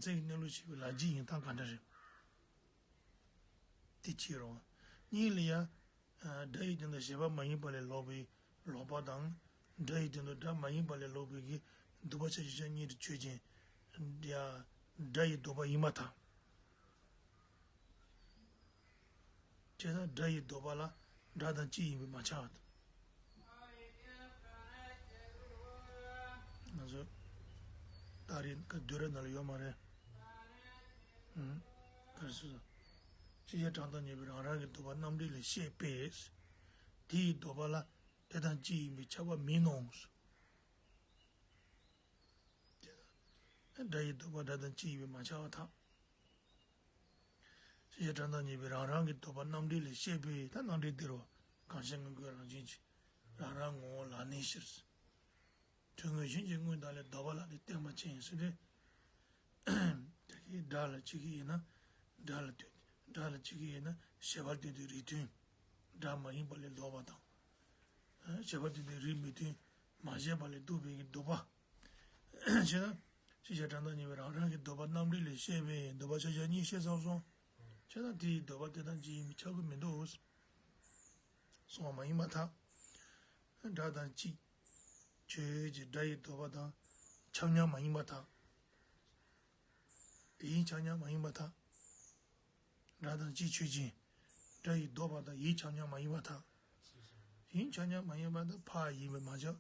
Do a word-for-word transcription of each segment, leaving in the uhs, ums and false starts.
རྫས་ཀྱི་གནས་ལུགས་ཤེས་པའི་ལག་རྗེས་ཡིན་སྟངས་ག་འདྲ་རེད། དེ་གཅིག་རེད། གཉིས་ལ་ཡ། སྒྲ་ཡི་སྟེང་དུ་བྱས་པ་མ་ཡིན་པ་ལས་ལོག་པའི་ལོག་པ་དང་། སྒྲ་ཡི་སྟེང་དུ་སྒྲ་མ་ཡིན་པ་ལས་ལོག་པའི་གི་འདུས་པ་ཆ་ཤས་ཆ་གཉིས་དེ་ཆོས་ཅན། ཡ། སྒྲ་ཡི་ལྡོག་པ་ཡིན་པར་ཐལ། བྱས་ཙང་སྒྲ་ཡི་ལྡོག་པ་ལ་སྒྲ་དང་གཅིག་ཡིན་པས་མ་ཁྱབ་པར་ཐལ། ང་ཚོ་ད་རེས་ཀ་བསྡུས་གྲྭ་ནང་ལ་ཡོད་མ་རེད། ཨུམ། ག་རེ་ཟེར། ཤེས་བྱ་གྲངས་དང་བསྙེན་པའི་རང་རང་གི་ལྡོག་པ་རྣམ་འགྲེལ་ལས་བཤད་པས། དེ་ཡི་ལྡོག་པ་ལ་དེ་དང་གཅིག་ཡིན་པས་ཁྱབ་པ་མིན་ནོ། སྒྲ་ཡི་ལྡོག་པ་སྒྲ་དང་གཅིག་ཡིན་པས་མ་ཁྱབ་པར་ཐལ། ཤེས་བྱ་གྲངས་དང་བསྙེན་པའི་རང་རང་གི་ལྡོག་པ་རྣམ་འགྲེལ་ལས་བཤད་པས། ད་རྣམ་འགྲེལ་འདིར་རོ། གང་ཤར་དངོས་ཀྱི་རང་བཞིན་གྱིས། རང་རང་ངོ་བོ་ལ་གནས་ཕྱིར། ཐུང་ངུ་གཞན་གྱི་དངོས་དག་ལས། ལྡོག་པ་ལ་ནི་བརྟེན་པ་ཅན་ཟེར་ཏེ། དེ་གའི་སྒྲ་ལ་གཅིག་གི་ཡིན་ན། སྒྲ་ལ་ལྟོས། སྒྲ་ལ་གཅིག་གི་ཡིན་ན་བྱེད་པར་ལྟོས་ཏེ་རིགས་མཐུན། སྒྲ་མ་ཡིན་པ་ལས་ལྡོག་པ་དང་། བྱེད་པར་ལྟོས་ཏེ་རིགས་མི་མཐུན། མ་བྱས་པ་ལས་ལྡོག་པའི་གི་ལྡོག་པ། བྱས་ན། ཤེས་བྱ་གྲངས་དང་བསྙེན་པའི་རང་རང་གི་ལྡོག་པ་རྣམ་འགྲེལ་ལས་བཤད་པས་འདུས་པ་ཆ་ཤས་གཉིས་བཤད་ཚར་སོང་། བྱས་ན་དེ་ཡི་ལྡོག་པ་དེ་དང་གཅིག་ཡིན་པས་ཁྱབ་ཀྱི་མི་འདུག། སོང་བ་མ་ཡིན་པར་ཐལ། སྒྲ་དང་གཅིག་ཆོས་ཅན། སྒྲ་ཡི་ལྡོག་པ་དང་ཁྱབ་མཉམ་མ་ཡིན་པར་ཐལ། ཡིན་ཁྱབ་མཉམ་མ་ཡིན་པར་ཐལ། སྒྲ་དང་གཅིག་ཆོས་ཅན། སྒྲ་ཡི་ལྡོག་པ་དང་ཡིན་ཁྱབ་མཉམ་མ་ཡིན་པར་ཐལ། ཡིན་ཁྱབ་མཉམ་མ་ཡིན་པར་ཐལ། ཕར་ཡིན་པས་མ་ཁྱབ།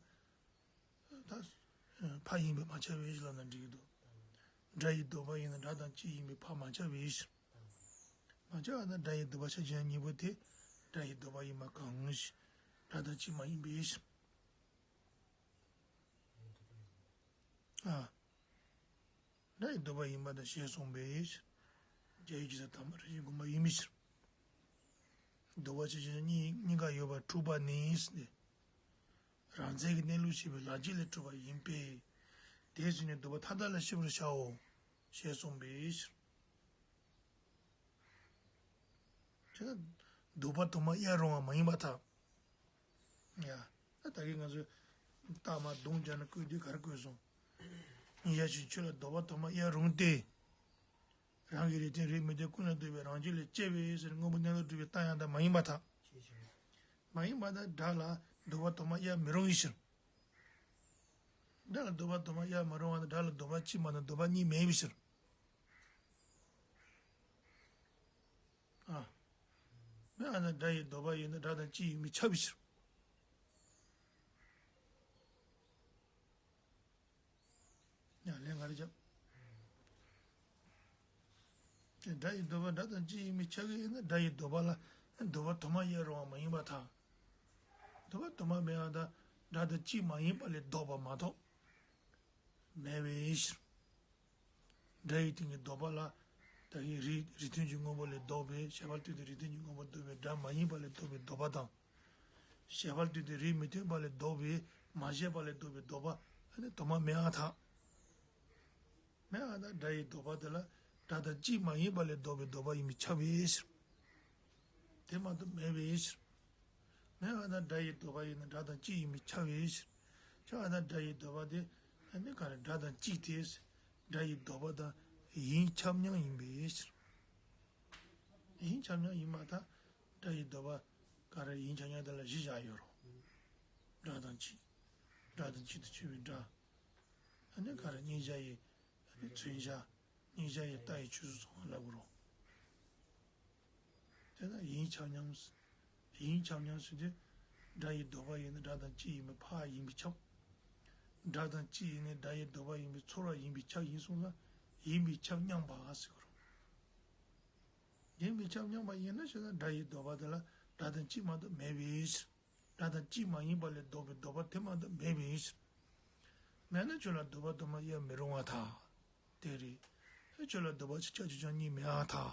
ད། ཕར་ཡིན་པས་མ་ཁྱབ་པའི་ཕྱིར་ལབ་ན་འགྲིག་གི་འདུག། སྒྲ་ཡི་ལྡོག་པ་ཡིན་ན་སྒྲ་དང་གཅིག་ཡིན་པས་ཕར་མ་ཁྱབ་པའི་ཕྱིར། མ་ཁྱབ་པ་དང་སྒྲ་ཡི་ལྡོག་པ་ཆ་ཤས་གཉིས་པོ་དེ། སྒྲ་ཡི་ལྡོག་པ་ཡིན་པ་གང་ཞིག། སྒྲ་དང་གཅིག་མ་ཡིན་པའི་ཕྱིར། ཨ། སྒྲ་ཡི་ལྡོག་པ་ཡིན་པ་དང་ཞེས་གསུངས་པས། རྒྱ་ཡི་རྒྱལ་སྲས་དམ་པ་རིན་ཆེན་གོང་མ་ཡིན་པའི་ཕྱིར། ལྡོག་པ་ཆ་ཤས་གཉིས་གཉིས་ཀ་ཡོད་པར་གྲུབ་པ་ནི་ཟེར་ཏེ། རང་རྫས་ཀྱི་གནས་ལུགས་ཤེས་པའི་ལག་རྗེས་ལས་གྲུབ་པ་ཡིན་པས། དེ་བཞིན་ནི་ལྡོག་པ་མཐའ་དག་ལ་ཤེས་པར་བྱའོ། ཞེས་གསུངས་པའི་ཕྱིར། ཁྱེད་ལྡོག་པ་དུ་མ་དབྱེར་རུང་བ་མ་ཡིན་པར་ཐལ། ཡ། ད་ད་གིན་ང་ཚོས་རྟགས་མ་བརྡུང་བྱས་ནས་བཀོད་དུས་ག་རེ་བཀོད་སོང་། ཡ་ཞིག་ཆོས་ལ་ལྡོག་པ་དུ་མ་དབྱེར་རུང་སྟེ། རང་གི་རིགས་མཐུན་རིགས་མི་མཐུན་ཀུན་ལས་ལྡོག་པའི་རང་རྒྱུད་ལས་སྐྱེ་བའི་ཕྱིར་དངོས་པོ་གནས་ལུགས་གྲུབ་པའི་རྟགས་ཡང་དག་མ་ཡིན་པར་ཐལ། མ་ཡིན་པར་ཐལ། སྒྲ་ལ་ལྡོག་པ་དུ་མ་དབྱེར་མི་རུང་བའི་ཕྱིར། སྒྲ་ལ་ལྡོག་པ་དུ་མ་དབྱེར་མི་རུང་བ་ནི་སྒྲ་ལ་ལྡོག་པ་གཅིག་མ་གཏོགས་ལྡོག་པ་གཉིས་མེད་པའི་ཕྱིར། ཨ། མེད་པ་ན་སྒྲ་ཡི་ལྡོག་པ་ཡིན་ན་སྒྲ་དང་གཅིག་ཡིན་པས་ཁྱབ་པའི་ཕྱིར། ཡང་ལན་ག་རེ་བརྒྱབ། དེ་སྒྲ་ཡི་ལྡོག་པ་སྒྲ་དང་གཅིག་ཡིན་པས་ཁྱབ་ཀྱི་ཡིན་ན་སྒྲ་ཡི་ལྡོག་པ་ལ་ལྡོག་པ་དུ་མ་དབྱེར་རུང་བ་མ་ཡིན་པར་ཐལ། ལྡོག་པ་དུ་མ་མེད་པ་དང་སྒྲ་དང་གཅིག་མ་ཡིན་པ་ལས་ལྡོག་པ་མ་གཏོགས་མེད་པའི་ཕྱིར། སྒྲ་ཡི་སྟེང་གི་ལྡོག་པ་ལ། ད་གིན་རིགས་རིགས་མཐུན་གྱི་དངོས་པོ་ལས་ལྡོག་པའི་བྱེད་པ་ལྟོས་ཏེ་རིགས་མཐུན་གྱི་དངོས་པོ་ལྡོག་པའི་སྒྲ་མ་ཡིན་པ་ལས་ལྡོག་པའི་ལྡོག་པ་དང་། བྱེད་པ་ལྟོས་ཏེ་རིགས་མི་མཐུན་པ་ལས་ལྡོག་པའི་མ་བྱས་པ་ལས་ལྡོག་པའི་ལྡོག་པ་ཨ་ནི་དུ་མ་མེད་པར་ཐལ། མེད་པར་ཐལ། སྒྲ་ཡི་ལྡོག་པ་དེ་ལ་སྒྲ་དང་གཅིག་མ་ཡིན་པ་ལས་ལྡོག་པའི་ལྡོག་པ་ཡིན་པས་ཁྱབ་པའི་ཕྱིར། དེ་མ་གཏོགས་མེད་པའི་ཕྱིར། མེད་པར་ཐལ། སྒྲ་ཡི་ལྡོག་པ་ཡིན་ན་སྒྲ་དང་གཅིག་ཡིན་པས་ཁྱབ་པའི་ཕྱིར། ཁྱབ་པར་ཐལ། སྒྲ་ཡི་ལྡོག་པ་དེ་ཨ་ནི་ག་རེ་སྒྲ་དང་གཅིག་སྟེ། སྒྲ་ཡི་ལྡོག་པ་དང་ཡིན་ཁྱབ་མཉམ་ཡིན་པའི་ཕྱིར། ཡིན་ཁྱབ་མཉམ་ཡིན་མ་ཐལ། སྒྲ་ཡི་ལྡོག་པ་ག་རེ་ཡིན་ཁྱབ་མཉམ་དེ་ལ་གཞི་བཞག་ཡོད་རུང་། སྒྲ་དང་གཅིག་སྒྲ་དང་གཅིག་ཏུ་གྱུར་པའི་སྒྲ། ཨ་ནི་ག་རེ་མཉན་བྱ་ཡི་ཨ་ནི་མཚོན་བྱ། མཉན་བྱ་ཡི་རྟགས་ཡི་ཆོས་སུ་སོང་བ་ལབ་དགོས་རུང་། དེ་ལ་ཡིན་ཁྱབ་མཉམ། ཡིན་ཁྱབ་མཉམ་ཟེར་དུས། སྒྲ་ཡི་ལྡོག་པ་ཡིན་ན་སྒྲ་དང་གཅིག་ཡིན་པས་ཕར་ཡིན་པས་ཁྱབ། སྒྲ་དང་གཅིག་ཡིན་ནས་སྒྲ་ཡི་ལྡོག་པ་ཡིན་པས་ཚོར་བ་ཡིན་པས་ཁྱབ་ཡིན་གསུངས་ལ། ཡིན་པས་ཁྱབ་མཉམ་པ་ཟེར་དགོས་རུང་། ཡིན་པས་ཁྱབ་མཉམ་པ་ཡིན་ན་ཞེ་ན་སྒྲ་ཡི་ལྡོག་པ་དེ་ལ་སྒྲ་དང་གཅིག་མ་གཏོགས་མེད་པའི་ཕྱིར། སྒྲ་དང་གཅིག་མ་ཡིན་པ་ལས་ལྡོག་པའི་ལྡོག་པ་དེ་མ་གཏོགས་མེད་པའི་ཕྱིར། མེད་ན་ཁྱོད་ལ་ལྡོག་པ་དུ་མ་དབྱེར་མི་རུང་བར་ཐལ། དེ་རེད། ཨེ་ཁྱོད་ལ་ལྡོག་པ་ཆ་ཤས་ཆ་ཤས་གཉིས་མེད་པར་ཐལ།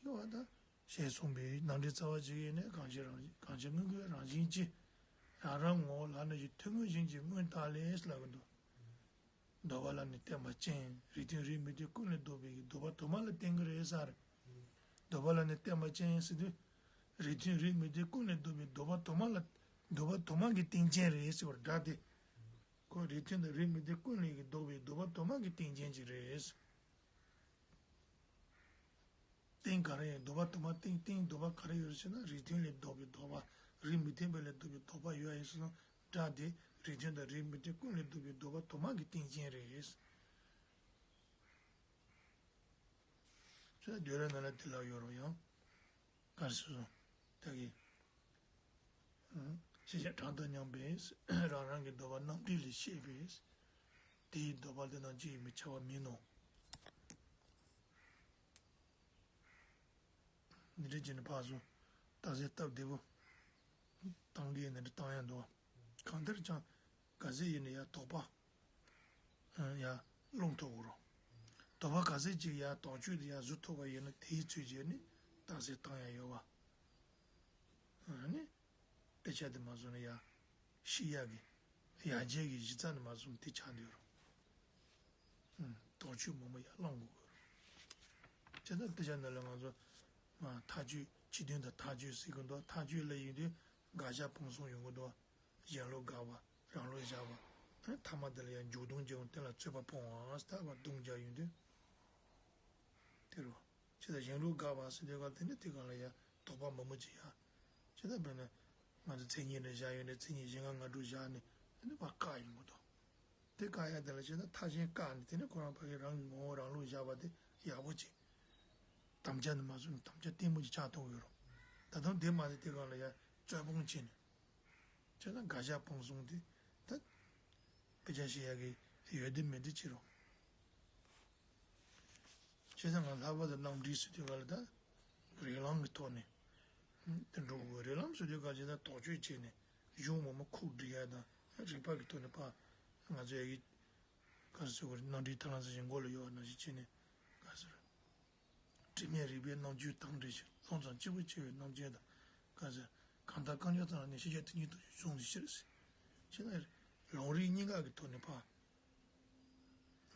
ཡོད་པ་དང་། ཞེས་གསུངས་པས་ནང་འགྲེལ་རྩ་བ་གཅིག་ཡིན་ནས་གང་ཕྱིར་རང་གང་ཕྱིར་དངོས་ཀྱི་རང་བཞིན་གྱིས་རང་རང་ངོ་བོ་ལ་གནས་ཀྱི་ཐུང་ངུ་གཞན་གྱི་དངོས་རྟགས་ལས་ལབ་ཀྱི་འདུག། ལྡོག་པ་ལ་ནི་བརྟེན་པ་ཅན། རིགས་མཐུན་རིགས་མི་མཐུན་ཀུན་ལས་ལྡོག་པའི་ལྡོག་པ་དུ་མ་ལ་བརྟེན་གྱི་རེད་ཟེར། ལྡོག་པ་ལ་ནི་བརྟེན་པ་ཅན་ཟེར་དུས། རིགས་མཐུན་རིགས་མི་མཐུན་ཀུན་ལས་ལྡོག་པའི་ལྡོག་པ་དུ་མ་ལ་ལྡོག་པ་དུ་མ་གི་རྟེན་ཅན་རེད་ཟེར་བར་སྒྲ་སྟེ། ཁོ་རིགས་མཐུན་དང་རིགས་མི་མཐུན་ཀུན་ལས་ཀྱི་ལྡོག་པའི་ལྡོག་པ་དུ་མ་གི་རྟེན་ཅན་ཅིག་རེད། སྟེང་ག་རེ་ཡིན། ལྡོག་པ་དུ་མ་སྟེང་སྟེང་ལྡོག་པ་ག་རེ་ཡོད་ཟེར་ན། རིགས་མཐུན་ལས་ལྡོག་པའི་ལྡོག་པ། རིགས་མི་མཐུན་པ་ལས་ལྡོག་པའི་ལྡོག་པ་ཡོད་ཡིན་ཟེར་ན། སྒྲ་དེ་རིགས་མཐུན་དང་རིགས་མི་མཐུན་ཀུན་ལས་ལྡོག་པའི་ལྡོག་པ་དུ་མ་གི་སྟེང་ཅན་རེད། ཁྱོད་བསྡུས་གྲྭའི་ནང་ལ་དེ་ལ་ཡོད་རོགས་ཡང་། ག་རེ་ཟེར་སོང་། ད་གི། ཤེས་བྱ་གྲངས་དང་མཉམ་པས། རང་རང་གི་ལྡོག་པ་རྣམ་འགྲེལ་ལས་བཤད་པས། དེའི་ལྡོག་པ་དེ་དང་གཅིག་ཡིན་པའི་ཁྱབ་པ་མིན་ནོ། འདི་འདྲ་བྱས་ནས་ཕར་ཚུར་རྟགས་གསལ་སྟབས་བདེ་པོ་བཏང་གི་ཡིན་ན་འདྲ་བཏང་ཡ་འདུག་གང་ལྟར་ཀྱང་ག་ཚད་ཡིན་ན་ཡ་དོགས་པ་ཡ་སློང་ཐུབ་དགོས་རོགས། དོགས་པ་ག་ཚད་ཅིག་ཡ་དོགས་གཅོད་དེ་ཡ་བཟོ་ཐུབ་པ་ཡིན་ན་དེའི་ཚོད་བྱས་ནས་རྟགས་གསལ་བཏང་ཡ་ཡོད་པ། ཨ་ནི། དཔེ་ཆ་དེ་མ་བཟུང་ན་ཡ། ཤེས་ཡག་གི། ཡར་རྒྱས་ཀྱི་གཞི་རྩ་ནས་མ་བཟུང་དེ་ཆགས་འདུག་རོ། ཨུམ། དོགས་གཅོད་མང་པོ་ཡར་བསླང་དགོས་རོ། བྱས་ཙང་དཔེ་ཆ་འདི་ལ་ང་ཚོ། མ་ཐག་གཅོད་ཕྱི་དོན་དང་ཐག་གཅོད་ཟེར་གི་འདུག་ཐག་གཅོད་ལ་ཡིན་དུས་དགག་བཞག་སྤང་གསུམ་ཡོང་གི་འདུག་གཞན་ལུགས་དགག་པ། རང་ལུགས་བཞག་པ། ཨ་ནི་ཐ་མ་དེ་ལ་ཡང་འཇུག་ལྡོག་འབྱུང་དེ་ལ་རྩོད་པ་སྤོང་བ་ཟེར་ལྡོག་རྒྱག་ཡོང་དུས། དེ་རོ། ཇི་ལྟར་གཞན་ལུགས་དགག་པ་ཟེར་དུས་ག་དེ་ནི་དེ་ག་ལ་ཡ་དོགས་པ་མང་པོ་ཅིག་ཡ། ཇི་ལྟར་དཔེར་ན། ང་ཚོ་མཚན་ཉིད་རེ་བཞག་ཡོད་ནས་མཚན་ཉིད་གཞན་དགག་ངར་སྒྲུབ་བཞག་ནས་དེ་ནི་ཕར་བཀག་ཡོང་གི་འདུག་དེ་བཀག་ཡ་དེ་ལ་ཇི་ལྟར་མཐའ་གཞན་བཀག་ནས་དེ་ནི་ཁོ་རང་ཕ་གི་རང་གི་ངོ་བོ་རང་ལུགས་བཞག་པ་དེ་ཡག་པོ་ཅིག་དམ་བཅའ་ནི་མ་བཟུང་ནས་དམ་བཅའ་ལྟད་མོ་ཅིག་ཆགས་ཐུབ་ཡོད་རུང་། ད་དུང་དེ་མ་ཟད་དེ་ག་ལ་ཡ་རྩོད་སྤོང་བྱས་ནས། བྱས་ཙང་དགག་བཞག་སྤང་གསུམ་དེ་ད་དཔེ་ཆ་བཤད་ཡག་གི་ཡོད་དེ་མེད་དེ་ཅི་རུང་། བྱས་ཙང་ང་ལྷག་པར་དུ་རྣམ་འགྲེལ་ཟེར་དུས་ག་ལ་ད་རིགས་ལམ་གྱི་ཐོག་ནས་དེ་འགྲོ་དགོས། རིགས་ལམ་ཟེར་དུས་ག་ཇི་ལྟར་དོགས་གཅོད་བྱས་ནས་གཞུང་མང་པོ་ཁུག་སྒྲིལ་ཡག་དང་རིགས་པ་གི་ཐོག་ནས་ཕར་ང་ཚོ་ཡ་གི་ག་རེ་ཟེར་དགོས་རེད། རྣམ་འགྲེལ་ཐར་ལམ་ཟེར་བཞིན་མགོ་ལ་ཡོད་པ་ནང་བཞིན་བྱས་ནས་ག་རེ་ཟེར། དྲི་མེད་རིག་པའི་རྣམ་འགྱུར་དང་འབྲེལ་ཞིང་། ལྷུང་ཙམ་སྐྱེས་བུ་བྱེ་བའི་རྣམ་འགྱུར་དང་། གང་ཟག་གང་དག་རྐང་ཆག་ཙམ་ལ་ནི། ཤེས་བྱ་དེ་ཉིད་དུ་གཞུང་ལས་ཤེས་ཟེར། བྱས་ན་ལུང་རིགས་གཉིས་ཀ་གི་ཐོག་ནས་ཕར་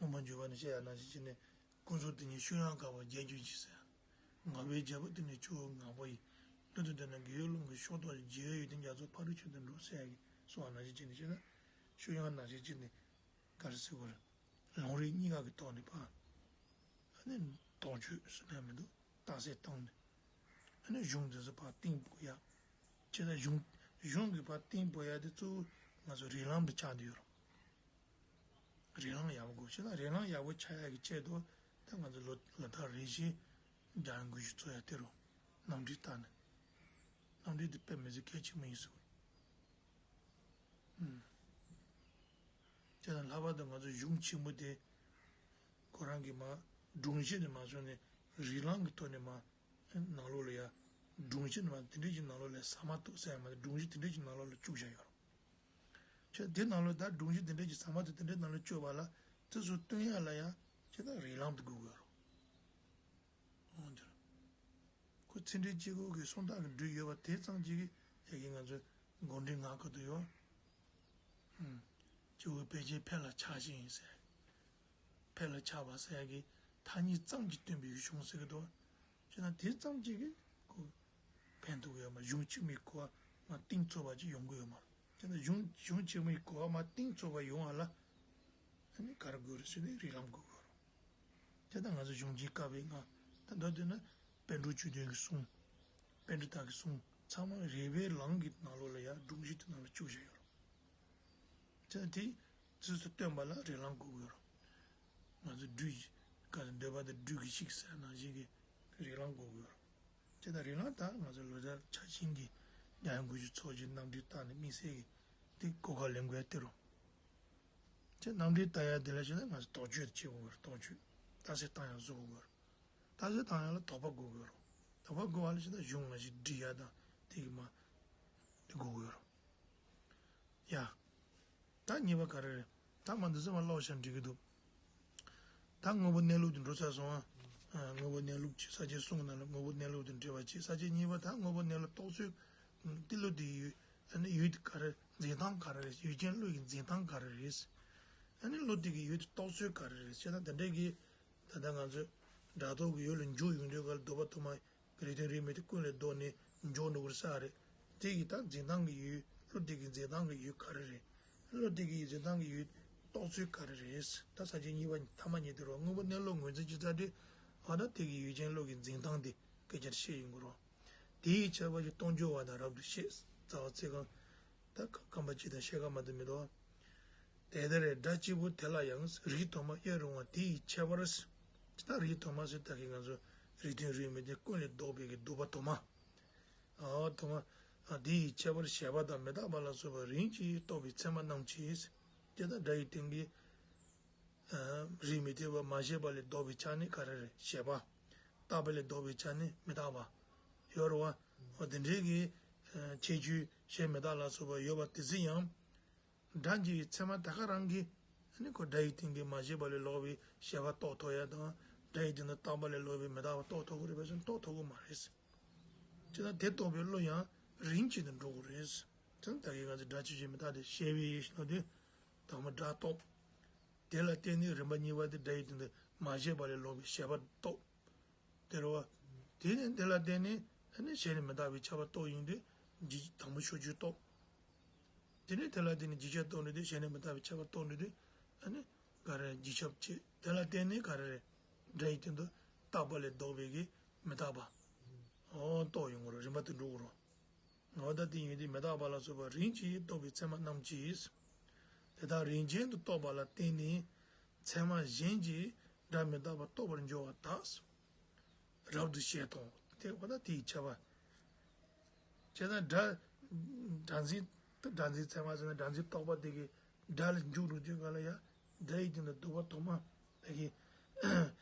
མངོན་པར་འཇུག་པ་ནས་བཤད་ཡ་ནང་བཞིན་བྱས་ནས། ཀུན་རྫོབ་དེ་ཉིད་ཤུགས་ཡངས་དགག་པ་རྒྱས་གྱུར་ཅིག་ཟེར། ངག་པའི་རྒྱལ་པོ་དེ་ནི་ཆུ་བོ་ངག་པོ་ཡི། མདུན་དུ་བསྡུ་ན་དགེ་བའི་རླུང་གི་ཕྱོགས་གཏོགས་ཤིང་། རྒྱལ་བའི་ཡོན་ཏན་རྒྱ་མཚོ་ཕ་རོལ་ཕྱིན་དུ་འགྲོ་ཟེར་ཡ་གི་གསུང་བ་ནང་བཞིན་བྱས་ནས་བཤད་ན། ཤུགས་ཡངས་ནང་བཞིན་བྱས་ནས། ག་རེ་ཟེར་དགོས་རེད། ལུང་རིགས་གཉིས་ཀ་གི་ཐོག་ནས་ཕར། ཨ་ནི་དོགས་གཅོད་ཟེར་ན་མི་འདུག་རྟགས་གསལ་བཏང་ནས། ཨ་ནི་གཞུང་འདི་ཚོ་ཕར་གཏིང་སྤོ་ཡ། ཇི་ལྟར་གཞུང་གཞུང་གི་ཕར་གཏིང་སྤོ་ཡ་དེ་གཙོ་བོ་ང་ཚོ་རིགས་ལམ་དུ་ཆགས་བསྡད་ཡོད་རེད། རིགས་ལམ་ཡག་པོ་དགོས། ཇི་ལྟར་རིགས་ལམ་ཡག་པོ་ཆགས་ཡ་གི་ཆེད་དུ་ད་ང་ཚོ་ལོ་ལོ་ལྟར་རེ་བཞིན་འཇམ་དབྱངས་དགོངས་ཞུ་ཚོགས་ཡ་དེ་རུ་རྣམ་འགྲེལ་བལྟས་ནས། རྣམ་འགྲེལ་དེ་དཔེ་མི་སྲིད་གལ་ཆེན་པོ་ཡིན་ཟེར། ཨུམ། དེ་དང་ལྷག་པར་དུ་ང་ཚོ་གཞུང་ཆེན་མོ་དེ་ཁོ་རང་གི་མ་སྒྲོམ་གཞི་ནས་མ་བཟུང་ནས་རིགས་ལམ་གྱི་ཐོག་ནས་མ་ནང་ལོགས་ལ་ཡ་སྒྲོམ་གཞི་ནས་མ་དེ་འདྲས་ཀྱི་ནང་ལོགས་ལ་ཟ་མ་ཐུབ་ཟེར་ཡ་མ་རེད། སྒྲོམ་གཞི་དེ་འདྲས་ཀྱི་ནང་ལོགས་ལ་བཅུག་བཞག་ཡོད་རེད། ཁྱོད་དེ་ནང་ལོགས་ད་སྒྲོམ་གཞི་དེ་འདྲས་ཀྱི་ཟ་མ་ཐུབ་དེ་འདྲས་ནང་ལ་བཅུག་པ་ལ་དེ་ཚོ་སྟོན་ཡ་ལ་ཡ་ཁྱེད་ད་རིགས་ལམ་དེ་དགོས་དགོས་རེད། འོང་འདིར། ཁོ་ཚེ་འདས་སྐྱེ་བོ་གི་གསུང་སྟངས་ཀྱི་འགྲོས་ཡོད་པ་དེ་ཙམ་གྱིས་ཀྱི་ཡ་གི་ང་ཚོས་མགོ་འདྲེན་ང་དགོས་དུ་ཡོད། ཨུམ། སྐྱེ་བོ་ཕལ་ཆེར་ཕལ་ལ་ཆགས་ཤིང་ཟེར། ཕལ་ལ་ཆགས་པ་ཟེར་ཡ་གི་ཐ་སྙད་ཙམ་གྱིས་སྟོན་པའི་གཞུང་ཟེར་གི་འདུག་བྱས་ན་དེ་ཙམ་གྱིས་ཀྱི་ཁོ་ཕན་ཐོགས་ཡོད་མ། གཞུང་གཅིག་མའི་གོ་བ་མ་གཏིང་ཚུགས་པ་ཅིག་ཡོང་གི་ཡོད་མ་རེད། བྱས་ན་གཞུང་གཞུང་གཅིག་མའི་གོ་བ་མ་གཏིང་ཚུགས་པ་ཡོང་བ་ལ་ཨ་ནི་ག་རེ་དགོས་རེད་ཟེར་ན་རིགས་ལམ་དགོས་དགོས་རེད། དེ་ལྟར་ང་ཚོ་གཞུང་ཆེན་བཀའ་པོད་ལྔ། ད་མདོར་བསྡུས་ན་པཎ་གྲུབ་བཅུ་བདུན་གྱི་གསུང་། པཎ་གྲུབ་དག་གི་གསུང་ཚང་མ་རིགས་པའི་ལམ་གྱི་ནང་ལོགས་ལ་ཡ་སྒྲོམ་གཞི་དེ་ནང་ལ་བཅུག་བཞག་ཡོད་རེད། དེ་ལྟར་དེ་ཚོ་སྟོན་པ་ལ་རིགས་ལམ་དགོས་དགོས་རེད། ང་ཚོ་སྦྲུལ་གྱི་ག་ཚོད་འདོད་པ་དང་སྦྲུལ་གྱི་ཤིག་ཟེར་ནང་བཞིན་གྱི་རིགས་ལམ་དགོས་དགོས་རེད། དེ་ལྟར་རིགས་ལམ་དག་ང་ཚོ་ལོ་ལྟར་ཆ་ཆེན་གྱི་འཇམ་དབྱངས་དགོངས་ཞུ་ཚོགས་ཀྱི་རྣམ་འགྲེལ་བལྟས་ནས་དམིགས་བསལ་གྱི་དེ་གོ་སྐབས་ལེན་དགོས་ཡ་དེ་རེད། དེ་རྣམ་འགྲེལ་ལྟ་ཡ་དེ་ལ་བྱས་ན་ང་ཚོ་དོགས་གཅོད་བྱེད་དགོས་རེད། དོགས་གཅོད་རྟགས་གསལ་བཏང་ཡ་བཟོ་དགོས་རེད། རྟགས་གསལ་བཏང་ཡ་ལ་དོགས་པ་དགོས་དགོས་རེད། དོགས་པ་དགོས་པ་ལ་བྱས་ན་གཞུང་ང་ཞིག་འབྲི་ཡ་དང་དེ་གི་མ་དེ་དགོས་དགོས་རེད། ཡ། ད་གཉིས་པ་ག་རེ་རེད། ད་མ་འདི་ཚོ་མ་ཀློག་བྱས་འགྲིག་གི་འདུག་ད་དངོས་པོ་གནས་ལུགས་དེ་འགྲོ་ཚར་སོང་ཨ། ཨ། དངོས་པོ་གནས་ལུགས་ཀྱི་ས་བཅད་གསུམ་ནང་ལ་དངོས་པོ་གནས་ལུགས་དེ་འགྲེལ་པ་བྱས། ས་བཅད་གཉིས་པ་ད་དངོས་པོ་གནས་ལུགས་རྟོགས་ཚུལ་དེ་བློ་དེ་ཡུལ། ཨ་ནི་ཡུལ་དེ་ག་རེ། འཛིན་སྟངས་ག་རེ་རེད། ཡུལ་ཅན་བློ་ཡི་འཛིན་སྟངས་ག་རེ་རེད། ཨ་ནི་བློ་དེ་གི་ཡུལ་དེ་རྟོགས་ཚུལ་ག་རེ་རེད་ཟེར་ན། དེ་འདྲ་གི་ད་ལྟ་ང་ཚོས་སྒྲ་རྟོག་གི་ཡུལ་ལ་འཇུག་ཡོང་དུས་ག་ལ་ལྡོག་པ་དུ་མ། རིགས་མཐུན་རིགས་མི་མཐུན་ཀུན་ལས་ལྡོག་ནས་འཇོག་འགྲོ་དགོས་ས་རེད། དེ་ཡི་ད་འཛིན་སྟངས་ཀྱི་ཡུལ། བློ་དེ་གི་འཛིན་སྟངས་ཀྱི་ཡུལ་ག་རེ་རེད། བློ་དེ་གི་འཛིན་སྟངས་ཀྱི་ཡུལ་རྟོགས་ཚུལ་ག་རེ་རེད། ད་ས་བཅད་གཉིས་པ་ཐ་མ་གཉིས་དེ་རོ། དངོས་པོ་གནས་ལུགས་ངོས་འཛིན་བྱེད་ས་དེ། འོ་ད་དེ་གི་ཡུལ་ཅན་བློ་གི་འཛིན་སྟངས་དེ་སྐད་ཆར་བཤད་ཡོང་གི་རོ། དེའི་ཁྱད་པར་གྱིས་སྟོང་འཇོག་པ་དང་རབ་ཏུ་བཤད། རྩ་བ་ཚིག་རྐང་ད་རྐང་པ་གཅིག་དང་ཕྱེད་ཀ་མ་གཏོགས་མི་འདུག་དེ་ལྟར་སྒྲ་གཅིག་པུ་དེ་ལ་ཡང་རིགས་དོ་མ་དབྱེར་རུང་བ་དེ་ཡི་ཁྱད་པར། ད་རིགས་དོ་མ་ཟེར་ད་གིན་ང་ཚོ་རིགས་མཐུན་རིགས་མི་མཐུན་ཀུན་ལས་བཟློག་པའི་གི་བསྡུ་བ་དོ་མ། ཨ་དོ་མ། ཨ་དེ་ཡི་ཁྱད་པར་བྱས་པ་དང་མི་རྟག་པ་ལ་སོགས་པ་རིམ་གྱིས་རྟོགས་པའི་ཚད་མ་རྣམས་ཀྱིས། དེ་ལྟར་སྒྲ་ཡི་སྟེང་གི་རིགས་མི་མཐུན་པ་མ་བྱས་པ་ལས་བཟློག་པའི་ཆ་ནི་ག་རེ་རེད། བྱས་པ། རྟག་པ་ལས་བཟློག་པའི་ཆ་ནི་མི་རྟག་པ། ཡོད་རེད་བ། འོ་དེ་འདྲའི་གི་ཁྱད་ཆོས་གཞན་མི་རྟག་ལ་སོགས་པ་ཡོད་པ་དེ་ཚོ་ཡང་། སྒྲ་འཇིག་པའི་ཚད་མ་ད་ག་རང་གིས་ཨ་ནི་ཁོ་སྒྲ་ཡི་སྟེང་གི་མ་བྱས་པ་ལས་ལོག་པའི་བྱས་པ་རྟོགས་ཐུབ་ཡ་དང་སྒྲ་ཡི་སྟེང་དུ་རྟག་པ་ལས་ལོག་པའི་མི་རྟག་པ་རྟོགས་ཐུབ་ཀྱི་རེད་པས་ཟེར་ན་རྟོགས་ཐུབ་ཀྱི་མ་རེད། ཅེ་ན་དེ་རྟོགས་པའི་བློ་ཡང་རིམ་གྱིས་དུ་འགྲོ་དགོས་རེད། ཅེ་ན་ད་གིན་ང་ཚོས་སྒྲ་ཆོས་ཅན་མི་རྟག་སྟེ་བྱས་པའི་ཡུལ་ཞིག་ལ་དུས་དང་པོ་སྒྲ་རྟོགས། དེ་ལ་བརྟེན་ནས་རིམ་པ་གཉིས་པ་དེ་སྒྲ་ཡི་སྟེང་དུ་མ་བྱས་པ་ལས་ལོག་པའི་བྱས་པ་རྟོགས། དེ་རེད་བ། དེ་ནས་དེ་ལ་བརྟེན་ནས་ཨ་ནི་བྱས་ནས་མི་རྟག་པའི་ཁྱབ་པ་རྟོགས་ཡོང་དུས་འཇིག་དང་པོ་ཕྱོགས་ཆོས་རྟོགས། དེ་ནས་དེ་ལ་བརྟེན་ནས་འཇིག་ཁྱབ་རྟོགས་ནས་དེ་བྱས་ནས་མི་རྟག་པའི་ཁྱབ་པ་རྟོགས་ནས་དེ་ཨ་ནི་ག་རེ་འཇིག་ཁྱབ་བྱེད། དེ་ལ་བརྟེན་ནས་ག་རེ་རེད། སྒྲ་ཡི་སྟེང་དུ་རྟག་པ་ལས་ལྡོག་པའི་གི་མི་རྟག་པ། ཨོ་རྟོགས་ཡོང་གི་རེད། རིམ་པ་དེ་འགྲོ་གི་རེད། ངོ་བོ་ད་དེ་ཡིན་དུས་མི་རྟག་པ་ལ་སོགས་པ་རིམ་གྱིས་རྟོགས་པའི་ཚད་མ་རྣམས་ཀྱིས། དེ་དག་རིམ་ཅན་དུ་རྟོགས་པ་ལ་བརྟེན་ནས་ཚད་མ་གཞན་གྱིས་སྒྲ་མི་རྟག་པ་རྟོགས་པར་འགྱུར་བ་དག་རབ་ཏུ་བཤད་དོ། དེ་ཁོ་ན་དེའི་ཁྱད་པར། བྱས་ཙང་སྒྲ། སྒྲ་འཛིན། སྒྲ་འཛིན་ཚད་མ་ཟེར་ན་སྒྲ་འཛིན་རྟོག་པ་དེ་གིས་སྒྲ་ལ་འཇུག་འགྲོ་དུས་ག་ལ་ཡང་སྒྲ་ཡི་སྟེང་དུ་བསྡུ་བ་དོ་མ་དེ་གིས།